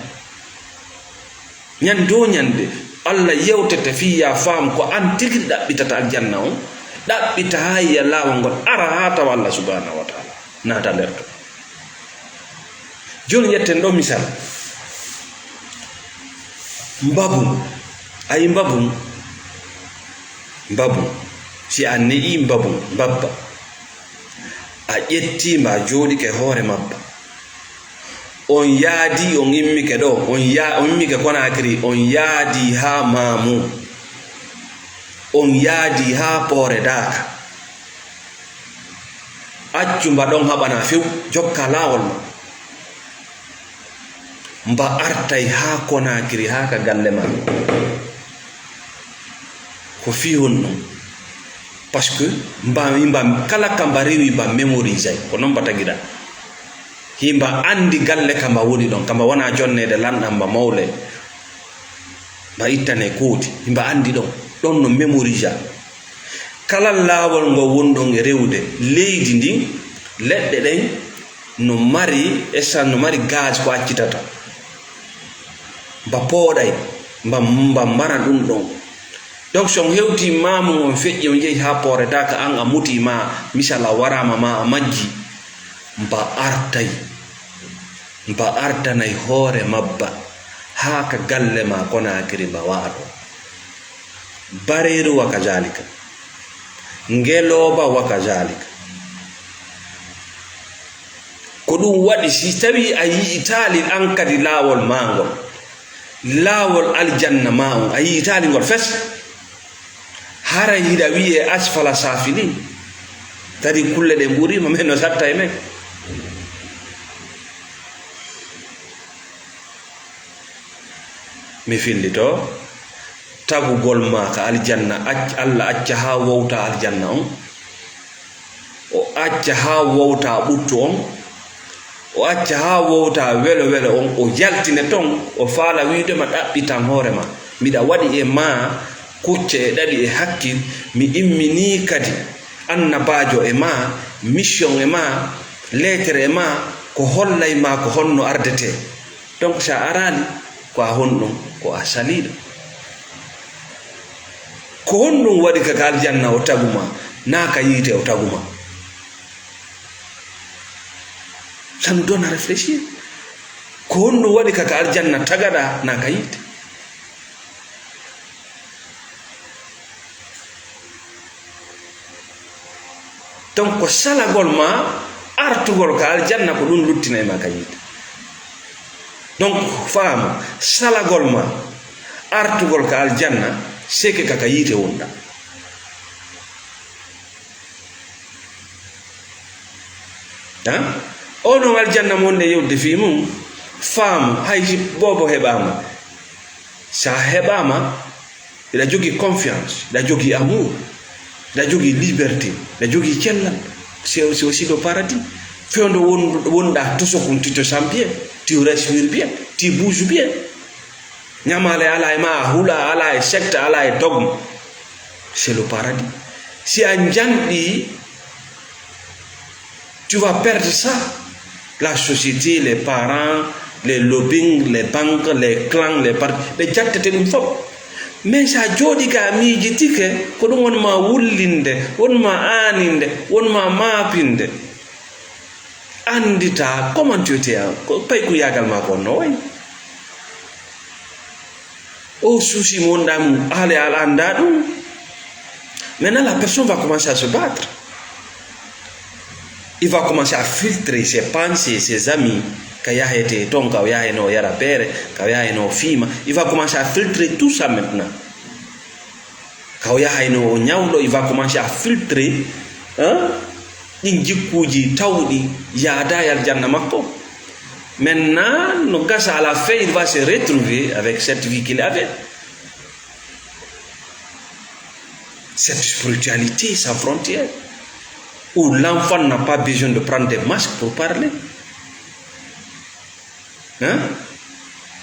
Ñande woo ñande, Allah yewtete fii yaa faamu ko an tigi ɗaɓɓitata aljanna on, ɗaɓɓita haa yiya laawol ngol, ara haa tawa Allah subhanahu wa taala, naata nder ton. Jooni ƴetten ɗoo misal. Mbabun. A yi mbabun? Mbabun. Si a ne'i mbabun, mbabba. A ƴetti mba, a jooɗike hoore mabba. On yaadi, on immike ɗoo, on ya-, on immike Konaakiri, on yaadi haa Maamu. On yaadi haa Poore Daaka. Accu mba ɗon haɓana few, jokka laawol ma. Mba artay haa Konaakiri, haa ka galle ma. Ko fii honɗum? Parce que mba, mba, kala ka mba rewi, mba mémorisay. Ko non mba tagira. Himba anndi galle ka mba woni ɗon, ka mba wona jonneede lanɗam, mba mawle. Mba ittane kooti, himba anndi ɗon. Ɗon no mémorisé. Kala laawol ngo woni ɗon e rewde leydi ndin, leɗɗe ɗen no mari essence, no mari gaz ko accitata. Mba pooɗay, mba, mba mbara ɗum ɗon. Donc, so on hewti maamu on feƴƴi, on jehi haa Poore Daaka, an a muti ma, misal a waraama ma, a majji, mba artay. Mba artanay hoore mabba haa ka galle ma Konaakiri mba waato. Bareeru wa kazaalika. Ngelooba wa kazaalika. Ko ɗum waɗi, si tawii a yi'itaali an kadi laawol maa ngol, laawol aljanna maa on, a yi'itaali ngol fes, haray hiɗa wi'ee asfala saafiliin. Kadi kulle ɗen ɓuriima, men no satta e men. Mi fillitoo, tagugol maa ka aljanna, ac-, Alla acca haa wowta aljanna on. O acca haa wowta ɓuttu on. O acca haa wowta welo welo on. O yaltine ton. O faala wiide ma ɗaɓɓitan hoore ma. Miɗa waɗi e maa kucce e ɗaɗi e hakkil. Mi imminii kadi annabaajo e maa, mission e maa, leetere e maa, ko hollay maa ko honno ardetee. Donc, si a araali, ko a honɗum, ko a saliiɗo. Ko honɗum waɗi ka, ka aljanna o taguma, naa ka yiite o taguma? Ça nous donne à réfléchir. Ko honɗum waɗi ka, ka aljanna tagaɗa, naa ka yiite? Donc, ko salagol ma artugol ka aljanna, ko ɗum luttinay ma ka yiite. Donc, faamu, salagol ma artugol ka aljanna, c'est que ka, ka yiite wonɗa. Hein? O non aljanna mo wonɗen yewtude fii mum, faamu, hay si boobo heɓaama. Sa heɓaama, hiɗa jogii confiance, hiɗa jogii amour, hiɗa jogii liberté, hiɗa jogii cellal. C'est, c'est aussi le paradis. Fewndo won-, wonɗa tosokun, tu te sens bien, tu respires bien, tu bouges bien. Ñamaale alaa e ma, a hula alaa e secte, alaa e dogme. C'est le paradis. Si a janɗi, tu vas perdre ça. La société, les parents, les lobbying, les banques, les clans, les partis, ɓe jattete ɗum fof. Mais sa jooɗi ka a miijitike, ko ɗum won ma wullinde, won ma aaninde, won ma maapinde. Anndita, comment tu étais, ko paykuyaagal ma ko no wayi. O souci mo wonɗa mum, haale a annda ɗum. Maintenant, la personne va commencer à se battre. Il va commencer à filtrer ses pensées, ses amis. Ka yahete ton, ka o yaheno o yara beere, ka o yaheno o fiima. Il va commencer à filtrer tout ça maintenant. Ka o yahayno o ñawɗo, il va commencer à filtrer, hein, ɗin jikkuuji tawɗi yaada e aljanna makko. Maintenant, no gasa à la fin, il va se retrouver avec cette vie qu'il avait. Cette spiritualité sans frontières, où l'enfant n'a pas besoin de prendre des masques pour parler. Hein?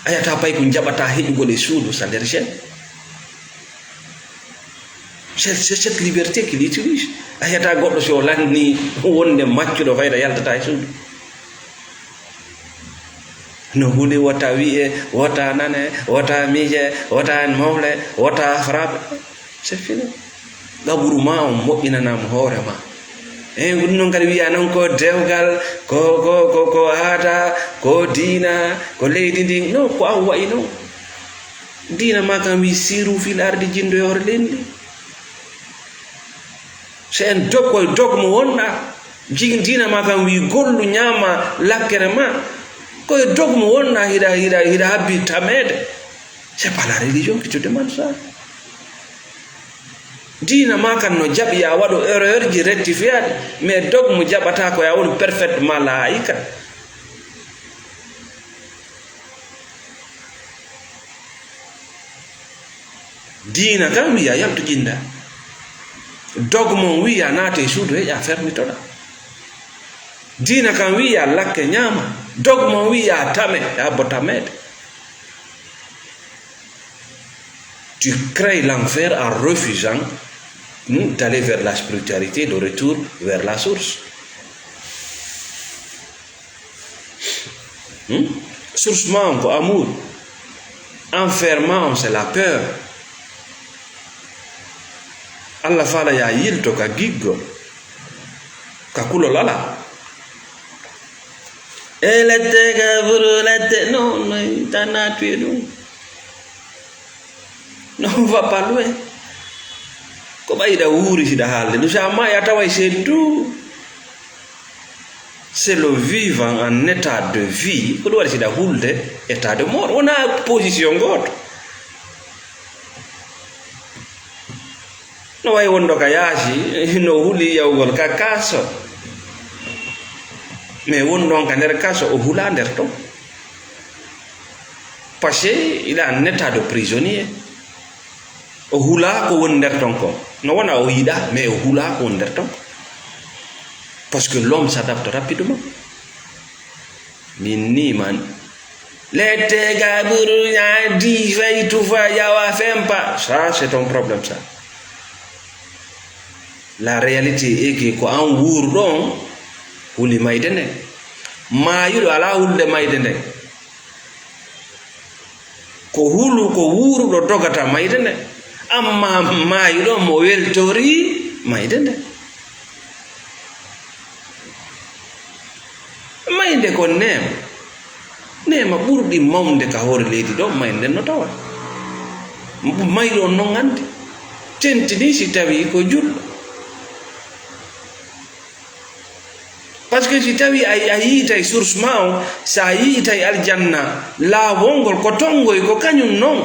A yata pay ko jaɓata heƴugol e suudu, ça les gêne. C'est, c'est cette liberté qu'il utilise. A yata goɗɗo si o lanni wonde maccuɗo fayda yaltata e suudu. No huli wota wiye, wota nane, wota miije, wota en mawle, wota frappe. C'est fini. Qaburu ma on moƴƴinanama hoore ma. Eyi, ɗum noon kadi wiya noon ko dewgal, ko, ko, ko, ko aada, ko diina, ko leydi ndin. Non, ko an wayi noon. Diina ma kan wi siru fil ardi, jindo e hoore leydi ndi. So en dog, koye dogmo wonɗa. Jigi diina ma kan wi gollu, ñaama lakkere ma. Koye dogmo wonɗa, hiɗa, hiɗa, hiɗa habbi tameede. C'est pas la religion qui te demande ça. Diina ma kan no jaɓi ya waɗo erreur ji, rectifiade, mais dogmo jaɓata ko ya woni perfect ma la haqiqa. Diina kan wiya yaltu jinda. Dogmo wiya naate e suudu heƴa fermitoɗa. Diina kan wiya lakke ñaama. Dogmo wiya tame, habbo tameede. Tu crées l'enfer en refusant, hmm, d'aller vers la spiritualité, le retour vers la source. Hmm? Source ma on ko amour. Enfer ma on c'est la peur. Allah faala ya yilto ka giggo, ka kulol ala. E lette ka buru lette, no, no, ta naatu e ɗum. Non, on va pas loin. Ko ɓay hiɗa wuuri, hiɗa haalde ɗum, si a maayi a taway c'est tout. C'est le vivant en état de vie. Ko ɗum waɗi siɗa hulde état de mort. Wona position gooto. No wayi wonɗo ka yaasi, no huli yawgol ka kaso. Mais wonɗon ka nder kaso, o hula nder ton. Parce que il est en état de prisonnier. O hula ko woni nder ton kon. No wona o yiɗa, mais o hula ko woni nder ton kon. Parce que l'homme s'adapte rapidement. Min ni man. Lette ga buru ya di fay tufa yawa fempa. Ça, c'est ton problème, ça. La réalité est que ko an wuurɗo on huli mayde nden. Maayuɗo ala hulde mayde nden. Ko hulu, ko wuuruɗo dogata mayde nde, amma maayuɗo mo weltori mayde nde. Mayde ko neema, neema ɓurɗi mawnde ka hoore leydi ɗo, mayde nden no tawa. Mayɗo on non anndi, tentini si tawi ko julɗo. Parce que si tawi a, a yiitay source ma on, sa yiitay aljanna, laawol ngol ko tongoy, ko kañum non.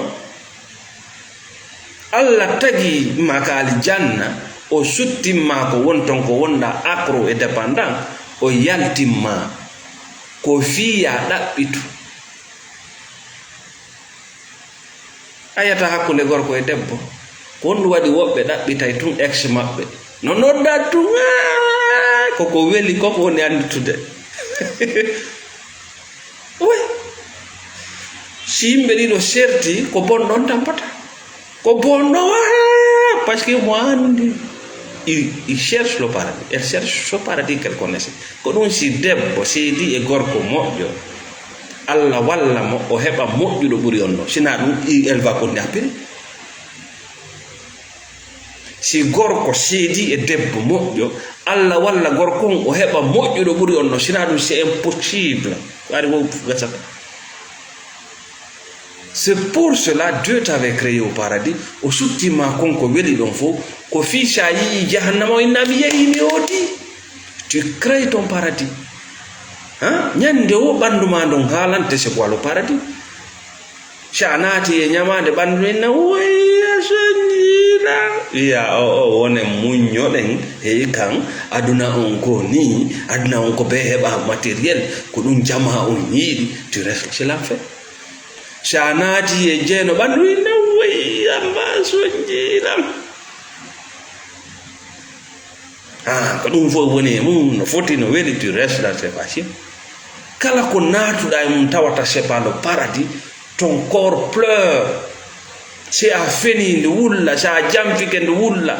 Allah tagi ma ka aljanna, o suttimma ko won ton ko wonɗa accro et dépendant, o yaltimma ko fii ya ɗaɓɓitu. A yiyata hakkunde gorko e debbo. Ko honɗum waɗi woɓɓe ɗaɓɓitay tun ex maɓɓe? No nodda tun, aa, koko weli, koko woni anndude. Oui. Si yimɓe ɗiɗo serti, ko bonɗo on tampata. Ko bonɗo, aa, parce que mo anndi. Il, il cherche le paradis. Elle cherche ce paradis qu'elle connaissait. Ko ɗum si debbo seedi e gorko moƴƴo, Allah walla mo o heɓa moƴƴuɗo ɓuri on ɗo. Sina ɗum, il, elle va continuer à périr. Si gorko seedi e debbo moƴƴo, Allah walla gorko on o heɓa moƴƴuɗo ɓuri on ɗo. Sina ɗum, c'est impossible. Ko ari wo gasata. C'est pour cela Dieu t'avait créé au paradis, o sutti ma kon ko weli ɗon fof, ko fii sa yii jahannama o inna mi yehi mi ooti. Tu crées ton paradis. Hein? Ñande o ɓandu ma ndon haalante c'est quoi le paradis? Si a naati e ñamaande ɓandu inna woyya sonjiiɗa. Wiya o o wonen muññoɗen hey kan aduna on ko ni aduna on ko be heɓa matériel ko ɗum jama on yiɗi tu restes c'est l'enfer. Si a naati e jeeno ɓandu inna woyya ma sonjiiɗa. Ah, ko ɗum fof woni e mum no foti no weli tu restes dans ces faciles. Kala ko naatuɗa e mum tawata c'est pas le paradis. Ton corps pleure. Si a feni nde wulla si a jamfike nde wulla.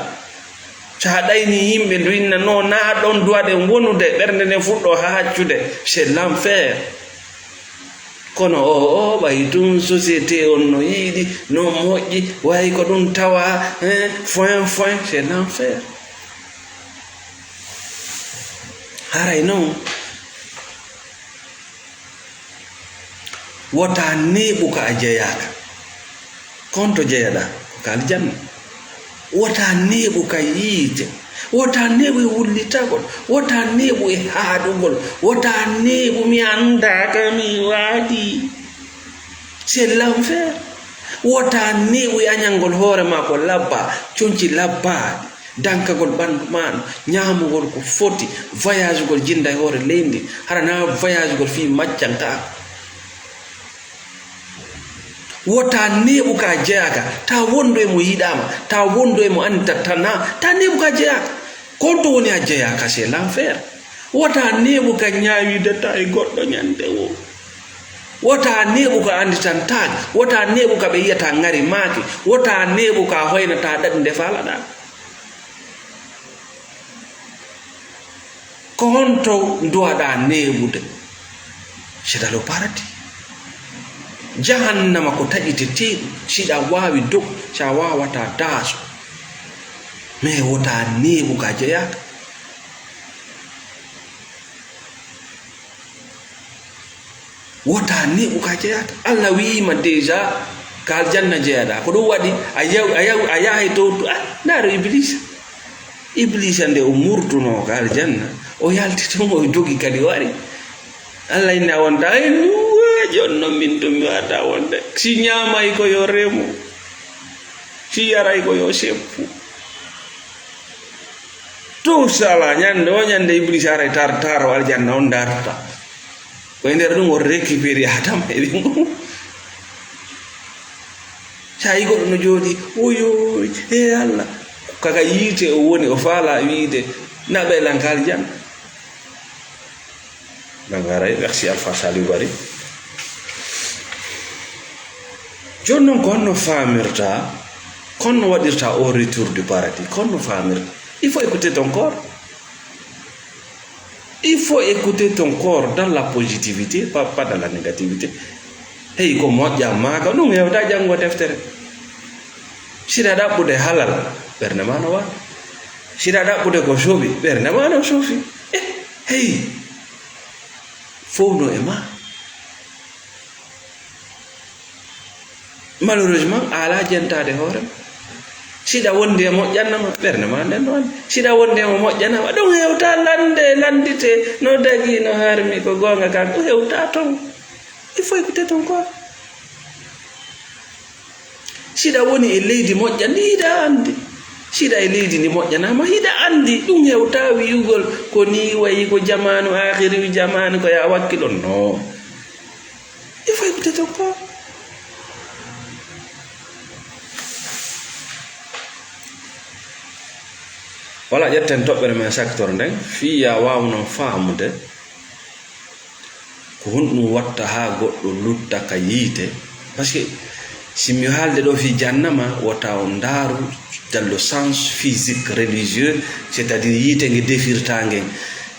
Si a ɗayni yimɓe nde inna no na ɗon duwaɗen wonude ɓernde nden fuɗɗo haccude c'est l'enfer. Kono o o ɓay tun société on no yiɗi no moƴƴi way ko ɗum tawa hein, foin foin c'est l'enfer. Haray noon wota neeɓu ka a jeyaaka. Konto jeyaɗa ko ka aljanna. Wota neeɓu ka yiite. Wota neeɓu e wullitagol. Wota neeɓu e haaɗugol. Wota neeɓu mi anndaaka mi waadi. C'est l'enfer. Wota neeɓu e añangol hoore ma ko labba conci labbaaɗi dankagol ɓanndu maano ñaamugol ko foti voyagegol jinnda e hoore leydi hara na voyagegol fii maccankaako. Wota neeɓu ka jeyaaka ta wondu e mo yiɗaama ta wondu e mo anndi tattana ta neeɓu ka jeyaaka. Konto woni a jeyaaka c'est l'enfer. Wota neeɓu ka ñaawidata e goɗɗo ñande woo. Wota neeɓu ka annditantaaki. Wota neeɓu ka ɓe yiyata ngari maaki. Wota neeɓu ka hoynata ɗaɗi nde faalaɗaa. Ko honto nduwaɗaa neeɓude? Sidalo parati. Jahannama ko taƴiteteeɗo. Siɗa waawi dog, sa waawata daaso. Mais wota neeɓu ka jeyaaka. Wota neeɓu ka jeyaaka. Allah wi'ima déjà ka aljanna jeyaɗa. Ko ɗum waɗi a yaw a yaw a yahay to to ah ndaaro Iblisa. Iblisa nde o murtuno ka aljanna o yalti tun o dogi kadi o ari. Allah inni a wonta ay jonnon min tun mi wata wonde si ñaamay ko yo remo si yaray ko yo seppu. Tout sala ñande o ñande Iblis aray tar taro aljanna on darta. Ko e nder ɗum o récupéri Adam e ɓe ngu. Sa yi goɗɗo no jooɗi oyoy e Allah. Kaka yiite o woni o faala wiide naɓe lan ka aljanna. Bangaray merci Alpha Saliou Bari. Jooni noon ko honno faamirta honno waɗirta o retour du paradis ko honno faamirta? Il faut écouter ton corps. Il faut écouter ton corps dans la positivité pas, pas dans la négativité. Hey ko moƴƴa maaka ɗum hewta janngo deftere. Siɗa ɗaɓɓude halal ɓernde ma no waɗa. Siɗa ɗaɓɓude ko soɓi ɓernde ma no sofi. Eh, hey. Fof no e ma. Malheureusement a ala jentaade hoore ma. Siɗa wondi e moƴƴannama ɓernde ma nden no anndi. Siɗa wondi e mo moƴƴanama ɗum hewta lande landite no dagi no harmi ko goonga kan ɗum hewta ton. Il faut écouter ton corps. Siɗa woni e leydi moƴƴa ndi hiɗa anndi. Siɗa e leydi ndi moƴƴanama hiɗa anndi ɗum hewta wiyugol ko ni wayi ko jamaanu akhiri jamaanu ko ya wakkilo no. Il faut écouter ton corps. Wala ƴetten toɓɓere men saktor nden fii ya waawno faamude. Ko honɗum watta haa goɗɗo lutta ka yiite? Parce que si mi haalde ɗo fii jahannama wota on ndaaru dans le sens physique religieux, c'est à dire yiite nge defirta ngen.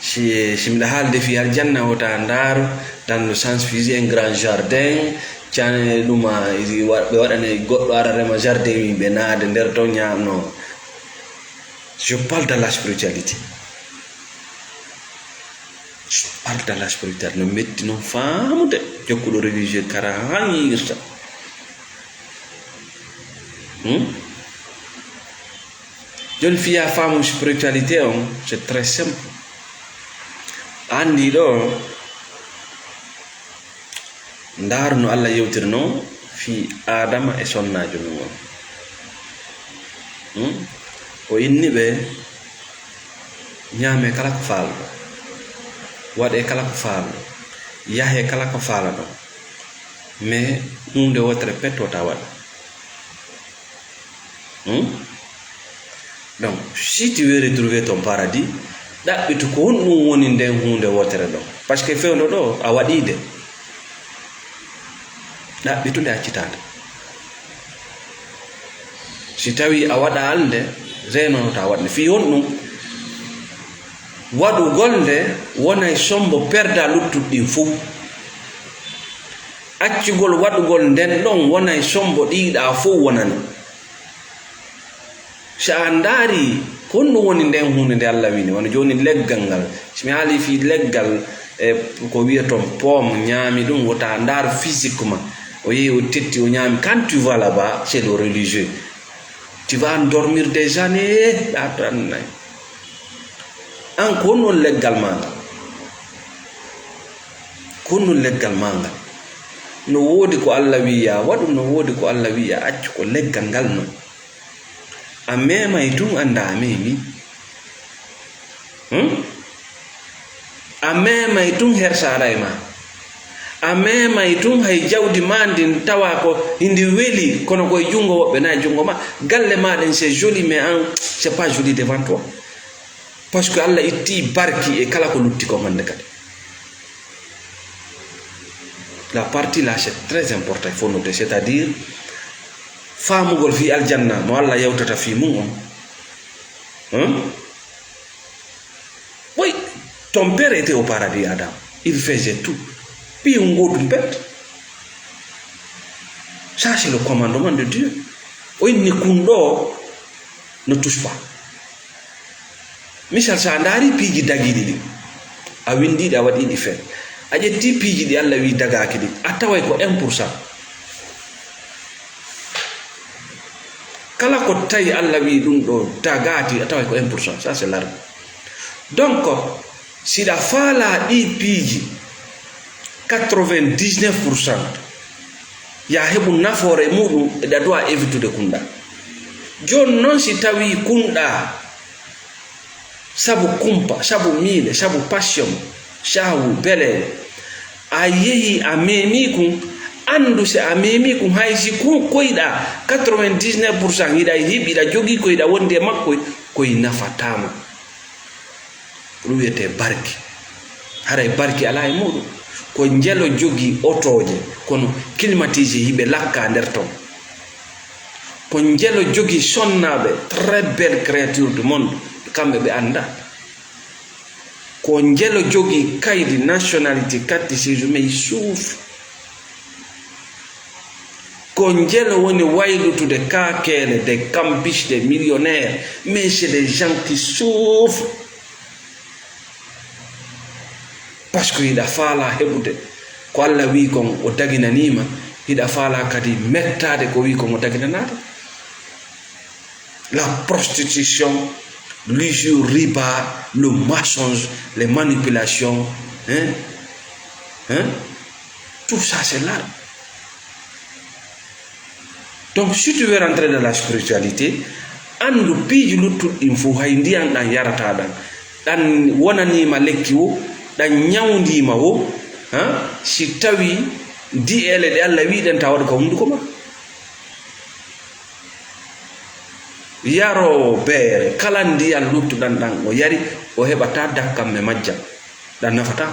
Si si miɗa haalde fii aljanna wota ndaaru dans le sens physique un grand jardin, can ɗuma ɓe waɗane goɗɗo ara rema jardin wi ɓe naade nder ton ñaamno. Je parle dans la spiritualité. Arda la spirituel no metti noon faamude jokkuɗo religieux kara han yiirta. Hmm? Joni fiya faamu spiritualité on c'est très simple. Anndi ɗo, ndaaru no Allah yewtirnoo fii Aadama e sonnaajo mum on. Hmm? O inni ɓe, "Ñaamee kala ko faalɗon, waɗee kala ko faalɗon, yahee kala ko faalaɗon, mais huunde wootere pet wota waɗe." Hmm? Donc, si tu veux retrouver ton paradis, ɗaɓɓitu ko honɗum woni nden huunde wootere ɗon. Parce que fewndo ɗo, a waɗii nde. Ɗaɓɓitu nde, accitaa nde. Si tawii a waɗaali nde, reenanoto a waɗ nde. Fii honɗum? Waɗugol nde wonay sombo perda luttuɗi ɗin fow. Accugol waɗugol nden ɗon wonay sombo ɗiiɗaa fow wonani. Si a ndaari, ko honɗum woni nden huunde nde Allah wi'i ni? Wano jooni leggal ngal. Si mi haalii fii leggal, e ko wi'eton pomme, ñaami ɗum, wota ndaar physiquement. O yehi, o tetti, o ñaami. Quand tu vas là-bas, c'est le religieux. Tu vas endormir des années, ɗa to annay. An, ko honɗum leggal maa ngal? Ko honɗum leggal maa ngal? No woodi ko Allah wi'i yaa waɗu, no woodi ko Allah wi'i yaa accu, ko leggal ngal non. A meemay tun annda a meemi. Hmm? A meemay tun hersaara e ma. A meemay tun hay jawdi ma ndin tawa ko hindi weli, kono ko e junngo woɓɓe, na e junngo ma. Galle ma ɗen, c'est joli, mais an, c'est pas joli devant toi. Parce que Allah itti barki e kala ko lutti kon hannde kadi. La partie là, c'est très important, il faut noter, c'est-à-dire, faamugol fii aljanna, mo Allah yewtata fii mum on. Hein? Oui, ton père était au paradis, Adam. Il faisait tout. Ɓiyum gootum pet. Ça, c'est le commandement de Dieu. O inni kun ɗo, ne touche pas. Misal, so a ndaari piiji dagiiɗi ɗin, a winndii ɗi, a waɗii ɗi feere. A ƴettii piiji ɗi Allah wi'i dagaaki ɗin, a taway ko un pour cent. Kala ko tawi Allah wi'i ɗum ɗo dagaati, a taway ko un pour cent. Ça, c'est large. Donc, si ɗa faalaa ɗii piiji quatre-vingt-dix-neuf pour cent, ya heɓu nafoore muɗum, eɗa duwa évitude kunɗa. Jooni noon, si tawii kunɗa sabu kumpa, sabu miile, sabu passion, shahwu, beleele, a yehi a meemii kun, anndu si a meemii kun, hay si kun koyɗa quatre-vingt-dix-neuf pour cent, hiɗa hiɓi, hiɗa jogii ko hiɗa wondi e makko, koy nafataama. Ɗum wiyetee barki. Haray barki alaa e muuɗum. Ko njelo jogii otooje, kono climatisé hiɓe lakkaa nder ton. Ko njelo jogii sonnaaɓe, très belle créature du monde, kamɓe ɓe anndaa. Ko njelo jogii kaydi, nationalité, carte de séjour, mais il souffre. Ko njelo woni waylutude kaakeele, des cambiches, des millionnaires, mais c'est des gens qui souffrent. Parce que hiɗa faalaa heɓude ko Allah wi'i kon o daginanii ma, hiɗa faalaa kadi mettaade ko wi'i kon o daginanaade. La prostitution, l'usure, riba, le mensonge, les manipulations, hein? Hein? Tout ça, c'est là. Donc, si tu veux rentrer dans la spiritualité, anndu piiji luttuɗi ɗin fof, hay ndiyan ɗan yarataa ɗan, ɗan wonaniima lekki wo, ɗan ñawndiima wo, ha? Si tawii di'eele ɗe Allah wi'i ɗen, tawa waɗa ka hunnduko ma. Yaroowo beere, kala ndiyan luttuɗan ɗan o yari, o heɓataa dakkamme majjan. Ɗan nafataa.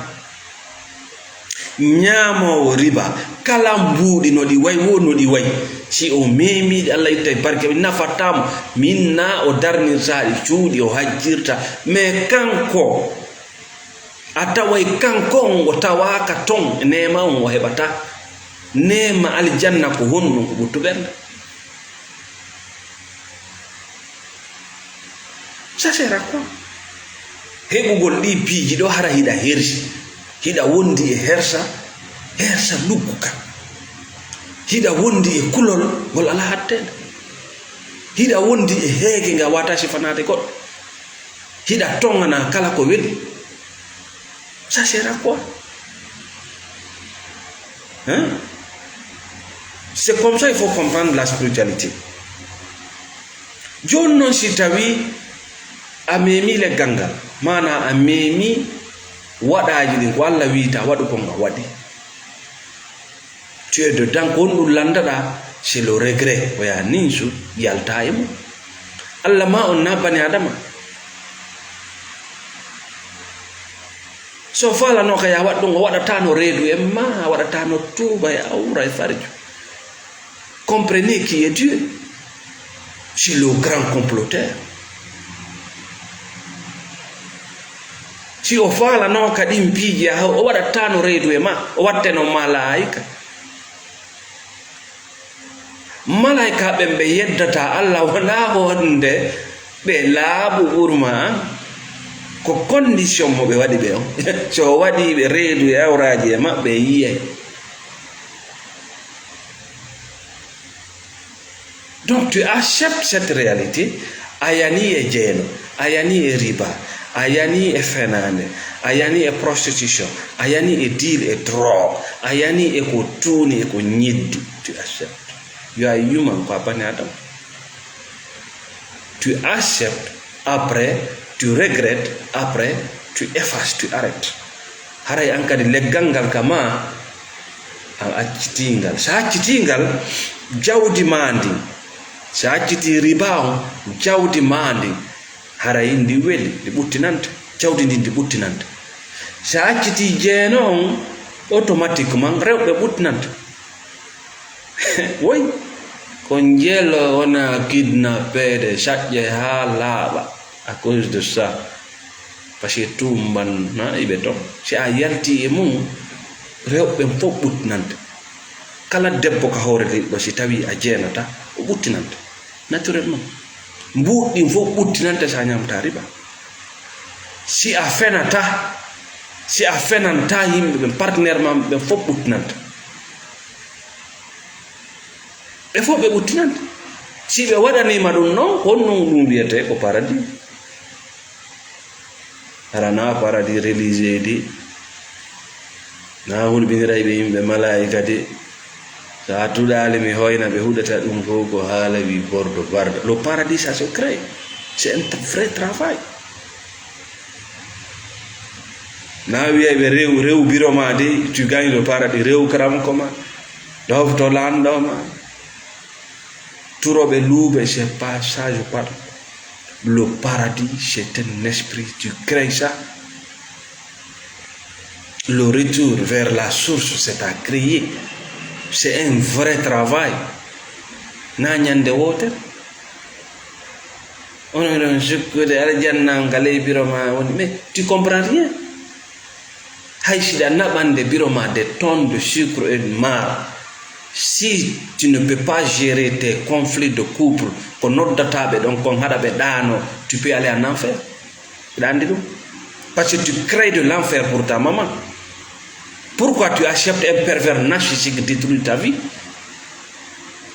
Ñaamoowo riba, kala mbuuɗi no ɗi wayi, wo no ɗi wayi. Si o meemii ɗi, Allah ittay barke, nafataa mo. Min na o darnirta ɗi cuuɗi, o hajjirta. Mais kanko, a taway kanko on, o tawaaka ton, neema on o heɓataa. Neema aljanna ko honɗun? Ko ɓuttu ɓernde. Ça sert à quoi? Heɓugol ɗii piiji ɗo, hara hiɗa hersi, hiɗa wondi e hersa, hersa lugguka. Hiɗa wondi e kulol ngol alaa hatteende. Hiɗa wondi e heege nga wata sifanaade goɗɗo. Hiɗa toŋana kala ko weli. Ça sert à quoi? Hein? C'est comme ça il faut comprendre la spiritualité. Jooni noon, si tawi a memi leggal ngal, maana a memi waɗaaji ɗin, ko Allah wiita waɗu, ko nga waɗi. Tu es dedans, ko honɗum lanndaɗaa? C'est le regret. O yaha ninsu, yalta e mum. Allah ma on na bani Adama. So faalano ka ya waɗ ɗum, o waɗatano reedu e ma, a waɗatano tuuba e awra e farju. Comprenez qui est Dieu. C'est le grand comploteur. Si o faalano ka ɗin piiji, a, o waɗatano reedu e ma, o watteno malaayika. Malaayka ɓen ɓe yeddata Allah wonaa wonde ɓe laaɓu ɓurma an. Ko condition mo ɓe waɗi ɓe on. So o waɗi ɓe reedu e awraaji e maɓɓe, e yiyay. Donc, tu acceptes cette réalité. A yani e jeeno, a yani e riba, a yani e fenaande, a yani e prostitution, a yani e deal e drogue, a yani e ko tuuni e ko ñiddi. Tu acceptes. You are human, quoi, bani Adam. Tu acceptes, après, tu regrettes, après, tu effaces, tu arrêtes. Haray an kadi leggal ngal ka ma, a accitii ngal. So a accitii ngal, jawdi ma ndin, so a accitii riba on, jawdi ma ndin, haray ndi weli, ndi ɓuttinanta. Jawdi ndin ndi ɓuttinanta. So a accitii jeeno on, automatiquement rewɓe ɓuttinanta. Woy, ko njelo wona kidnappeede, saƴƴe haa laaɓa à cause de ça. Parce que tumban na iɓe ton. Si a yalti e mum, rewɓe ɓen fof ɓuttinanta. Kala debbo ka hoore liɗɗo, si tawi a jeenata, o ɓuttinanta. Naturellement. Mbuuɗi ɗin fof ɓuttinanta si a ñamta riba. Si a fenata, si a fenanta yimɓe ɓen, partenaire ma ɓen fof ɓuttinanta. Ɓe fof ɓe ɓuttinanta. Si ɓe waɗaniima ɗum noon, honno ɗum wiyetee ko paradis? Hara na paradis religieux di, na hulɓiniray ɓe yimɓe malaa'ika di. So a tuɗaali mi hoyna ɓe huɗata ɗum fof ko haala wi bordo barda. Le paradis, ça se crée. C'est un vrai travail. Na wiyay ɓe rew, rew biro ma de, tu gagnes le paradis, rew karamoko ma. Ɗofto lanɗo ma. Turoɓe luuɓe, c'est pas ça, je parle. Le paradis, c'est un esprit, tu crées ça. Le retour vers la source, c'est à créer. C'est un vrai travail. Na ñande wootere. Onon ɗon sukkude aljanna on ka ley biro ma woni. Mais tu comprends rien. Hay siɗa naɓande biro ma des tonnes de sucre et de marre. Si tu ne peux pas gérer tes conflits de couple, ko noddataɓe ɗon kon haɗa ɓe ɗaano, tu peux aller en enfer. Aɗa anndi ɗum? Parce que tu crées de l'enfer pour ta maman. Pourquoi tu acceptes un pervers narcissique détruire ta vie?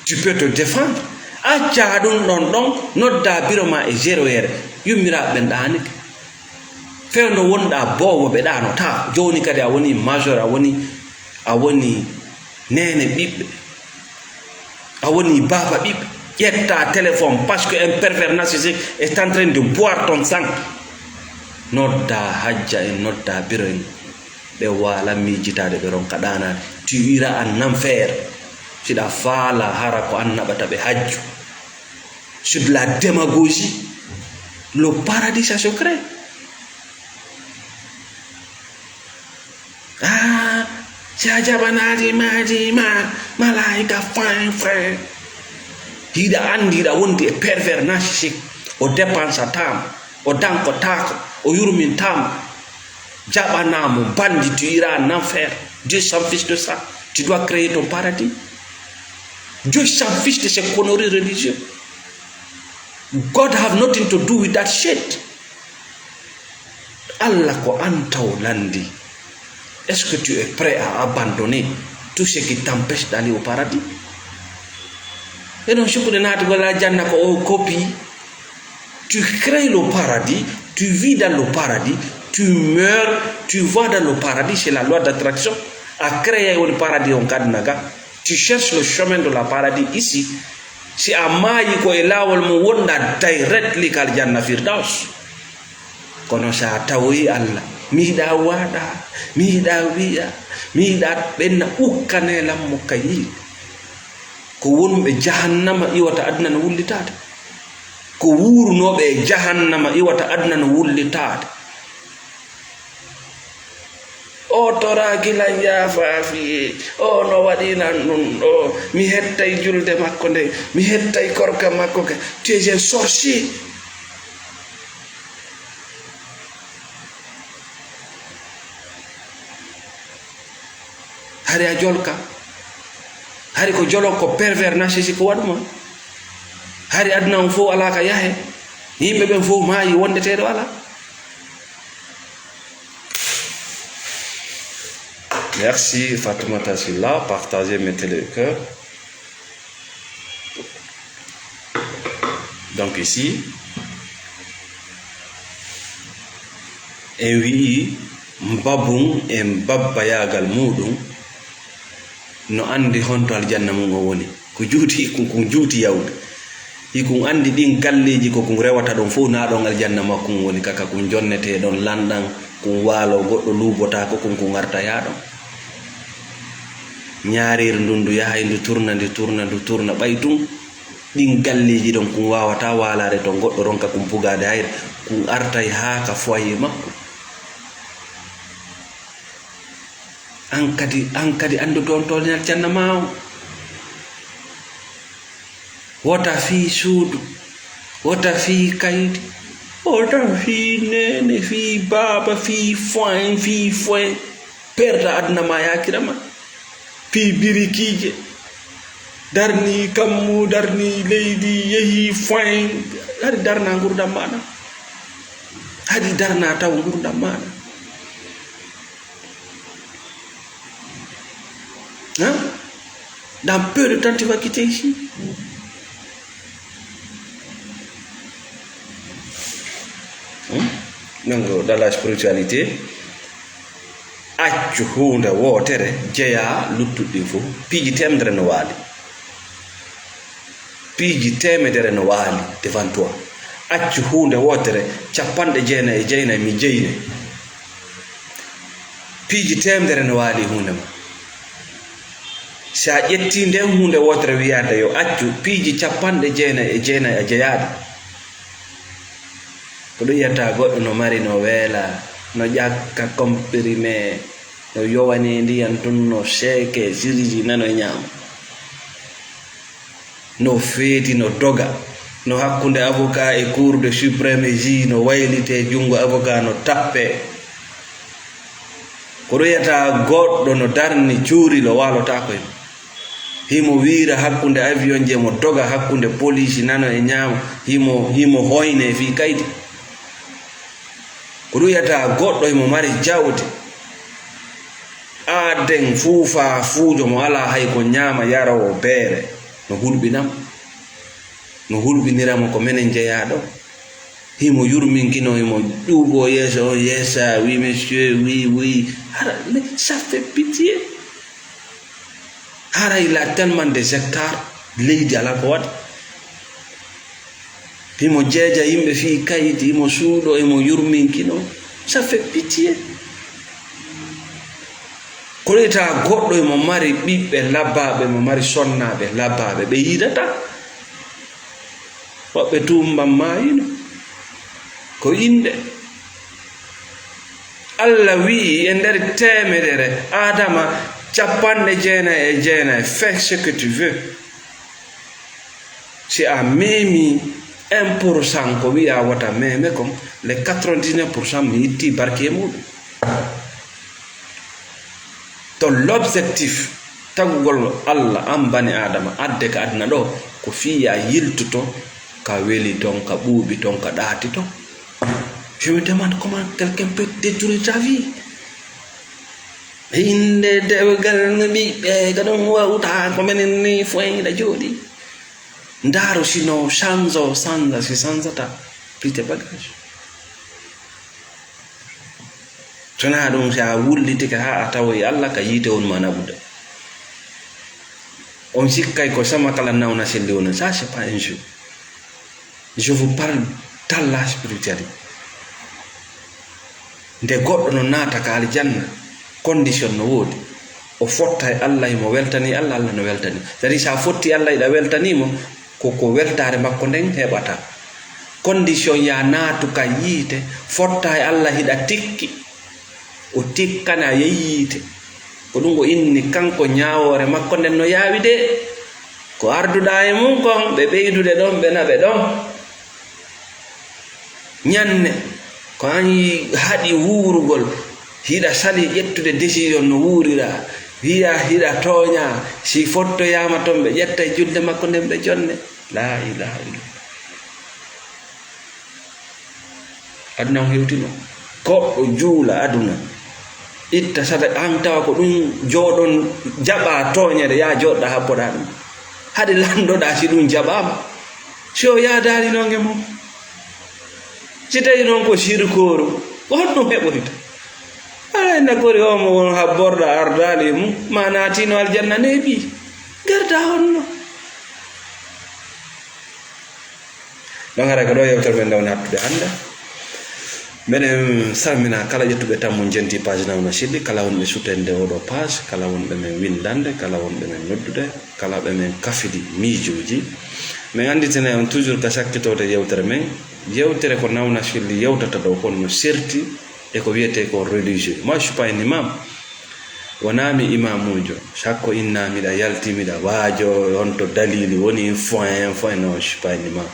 Tu peux te défendre. Acca ɗum ɗon ɗon, nodda biro ma e zéro heure. Yummiraaɓe ɓen ɗaanike. Fewndo wonɗa boowo ɓe ɗaanota. Jooni kadi a woni major, a woni, a woni neene ɓiɓɓe. A woni baaba ɓiɓɓe, ƴetta téléphone, parce que un pervers narcissique est en train de boire ton sang. Nodda hajja en, nodda biro en, ɓe waala miijitaade, ɓe ronka ɗaanaade. Tu iras en enfer. Siɗa faala hara ko an naɓata ɓe hajju. C'est de la démagogie. Le paradis, ça se crée. Ah, si a jaɓanaali maadi ma, malaayika fin, fin. Hiɗa anndi hiɗa wondi e pervers narcissique. O dépensataama, o dankotaako, o yurmintaama. Jaɓanaa mo, bandi, tu iras en enfer. Dieu s'en fiche de ça. Tu dois créer ton paradis. Dieu s'en fiche de ces conneries religieuses. God have nothing to do with that shit. Allah ko an taw lanndi. Est-ce que tu es prêt à abandonner tout ce qui t'empêche d'aller au paradis? Eɗon sukkude naatugol aljanna ko o copie. Tu crées le paradis, tu vis dans le paradis, Tu meurs, tu vas dans le paradis, c'est la loi d'attraction. A créé woni paradis on kadna ga. Tu cherches le chemin de la paradis ici. Si a maayi ko e laawol mum wonda directly kal janna firdaus. Kono sa tawoyi Allah, mi yiɗa waɗa, mi yiɗa wiya, mi yiɗa ɓenna ukkane lammo kayi. Ko wonɓe jahannama iwata aduna no wullitaade. Ko wuurunooɓe e jahannama iwata aduna no wullitaade. O toraaki lan yaafaafi, o no waɗi lan ɗum ɗo. Mi hettay julde makko nde, mi hettay korka makko ke. Tu es un sorcier. Hari a jolka. Hari ko jolok ko pervers narcissique ko waɗuma. Hari aduna on fof alaa ka yahe. Yimɓe ɓen fof maayi wondeteeɗo alaa. Merci Fatoumata Silla, partagez, mettez le cœur. Donc ici en wi'i mbabun e mbabbayaagal muɗum no anndi honto aljanna mum o woni. Ko juuti, ko, ko juuti yawde. Hikun anndi ɗin galleeji ko kun rewata ɗon fof na ɗon aljanna makkun woni, kaka kun jonnetee ɗon lanɗan, kun waalo goɗɗo luubotaako kun, kun arta yaa ɗon. Ñaareeri ndun ndu yahay ndu turna, ndu turna, ndu turna, ɓay tun ɗin galleeji ɗon kun waawata waalaade ton, goɗɗo ronka kun pugaade hayre, kun artay haa ka foyer makko. An kadi, an kadi anndude on toolinal janna ma on. Wota fii suudu, wota fii kaydi, wota fii neene, fii baaba, fii foin, fii foin. Perda aduna ma yaakira ma. Fii birikiije. Darni kammu, darni leydi, yehi foin. Hari darna ngurdam maɗa. Hari darna taw ngurdam maɗa. Hein? Dans peu de temps, tu vas quitter ici. Hmm? Donc, dans la spiritualité, accu huunde wootere jeyaa luttuɗi ɗin fof. Piiji teemedere no waali. Piiji teemedere no waali devant toi. Accu huunde wootere, capanɗe jeenayi e jeenayi mi jeyne. Piiji teemedere no waali huunde ma. Si a ƴettii nden huunde wootere wiyaade yo accu, piiji capanɗe jeenayi e jeenayi a jeyaaɗi. Ko ɗum yetta goɗɗo no mari no weela, no ƴakka comprimé, no yowane ndiyan tun, no seeke, siriji nano e ñaama. No feeti, no doga, no hakkunde avocat e Cour de suprême e juge, no waylitee junngo avocat, no tappee. Ko ɗum yetta goɗɗo no darni cuurilo waalotaako e mum. Himo wiira hakkunde avion je, mo doga hakkunde poliisi nano e ñaamo, himo, himo hoyne fii kaydi. Ko ɗum yetta goɗɗo himo mari jawdi. Aaden fuufa fuujo mo alaa hay ko ñaama yaroowo beere. No hulɓinam. No hulɓinira mo ko menen jeyaa ɗo. Himo yurminkino, himo ɗuugo yeeso on, yeesa, oui, monsieur, oui, oui. Hara, mais ça fait pitié. Hara, il a tellement des hectares, leydi alaa ko waɗi. Himo jeeja yimɓe fii kaydi, himo suuɗo, himo yurminkino. Ça fait pitié. Ko ɗum yetta goɗɗo himo mari ɓiɓɓe labaaɓe, himo mari sonnaaɓe labaaɓe, ɓe yiidata. Woɓɓe tuumban maayino. Ko innde. Allah wi'i e nder teemedere, Aadama, capanɗe jeenayi e jeenayi, fais ce que tu veux. Si a meemi un pour cent ko wi'a wota meeme kon, les quatre-vingt-dix-neuf pour cent mi itti barke e muɗum. To l'objectif tagugol Allah an bani Aadama adde ka aduna ɗo, ko fii ya yiltoto ka weli ton, ka ɓuuɓi ton, ka ɗaati ton. Je me demande comment quelqu'un peut détruire ta vie. Innde dewgal no ɓiɓɓe ko ɗum wawta, ko menen ni foyda jooɗi. Ndaaru si no change o, change, si change ta, pite bagage. Sonaa ɗum, si a wullitike haa a tawoyi Allah, ka yiite on ma naɓude. On sikkay ko sama kala nawna selli woni. Ça, c'est pas un jeu. Je vous parle dans la spiritualité. Nde goɗɗo no naata ka aljanna, condition no woodi. O fotta e Allah, himo weltani Allah, Allah no weltani. C'est-à-dire, si a fotti Allah, hiɗa weltani mo, ko, ko weltaare makko nden heɓata. Condition ya naatu ka yiite, fotta e Allah, hiɗa tikki. O tikkana yeeyi yiite. Ko ɗum o inni kanko ñaawoore makko nden no yaawi de. Ko arduɗaa e mum kon, ɓe ɓeydude ɗon, ɓe naɓe ɗon. Ñanne, ko an yi-, haɗi wuurugol, hiɗa sali ƴettude décision no wuurira, wiya hiɗa tooña, si fottoyaama ton, ɓe ƴetta e julde makko nden, ɓe jonne. Laa ilaaha illallah. Aduna on hewtino. Goɗɗo juula aduna, itta sadaka, an tawa ko ɗum jooɗon, jaɓa tooñere, yaa jooɗɗa habboɗa ɗum. Haɗe landoɗa si ɗum jaɓaama. Si o yaadaani noon e mum. Si tawi noon ko sirkooru, ko honɗum heɓorita? Ay, nagori o mo won habborɗa ardaali e mum, ma naatino aljanna neeɓi. Garda honno? Ɗon haray ko ɗo yewtere men ndawni hattude hannde. Meɗen salmina kala ƴettuɓe tammu jenti page Nawna Selli, kala wonɓe sutende oɗo page, kala wonɓe men winndande, kala wonɓe men noddude, kala ɓe men kafidi miijooji. Min annditinay on toujours ka sakkitorde yewtere men. Yewtere ko Nawna Selli yewtata ɗo kon no serti e ko wiyetee ko religieux. Moi, je suis pas un imam. Wonaa mi imaamuujo. Sakko inna miɗa yalti, miɗa waajo, on to dalili woni, foin, foin. Non, je suis pas un imam.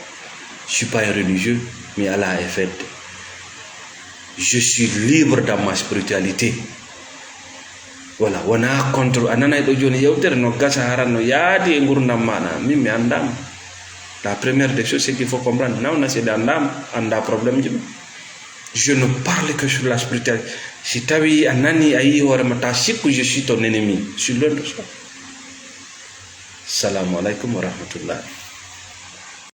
Je suis pas un religieux. Mi alaa e fedde. Je suis libre dans ma spiritualité. Voilà, wonaa contre. A nanay ɗo jooni yewtere no gasa, hara no yaadi e ngurdam maaɗa. Min mi anndaama. La première des choses, c'est qu'il faut comprendre. Nawna Selli anndaama, anndaa problème ji ɗum. Je ne parle que sur la spiritualité. Si tawi a nani, a yi hoore ma, ta sikku, je suis ton ennemi. Je suis loin de ça. Salamu alaikum wa rahmatullah.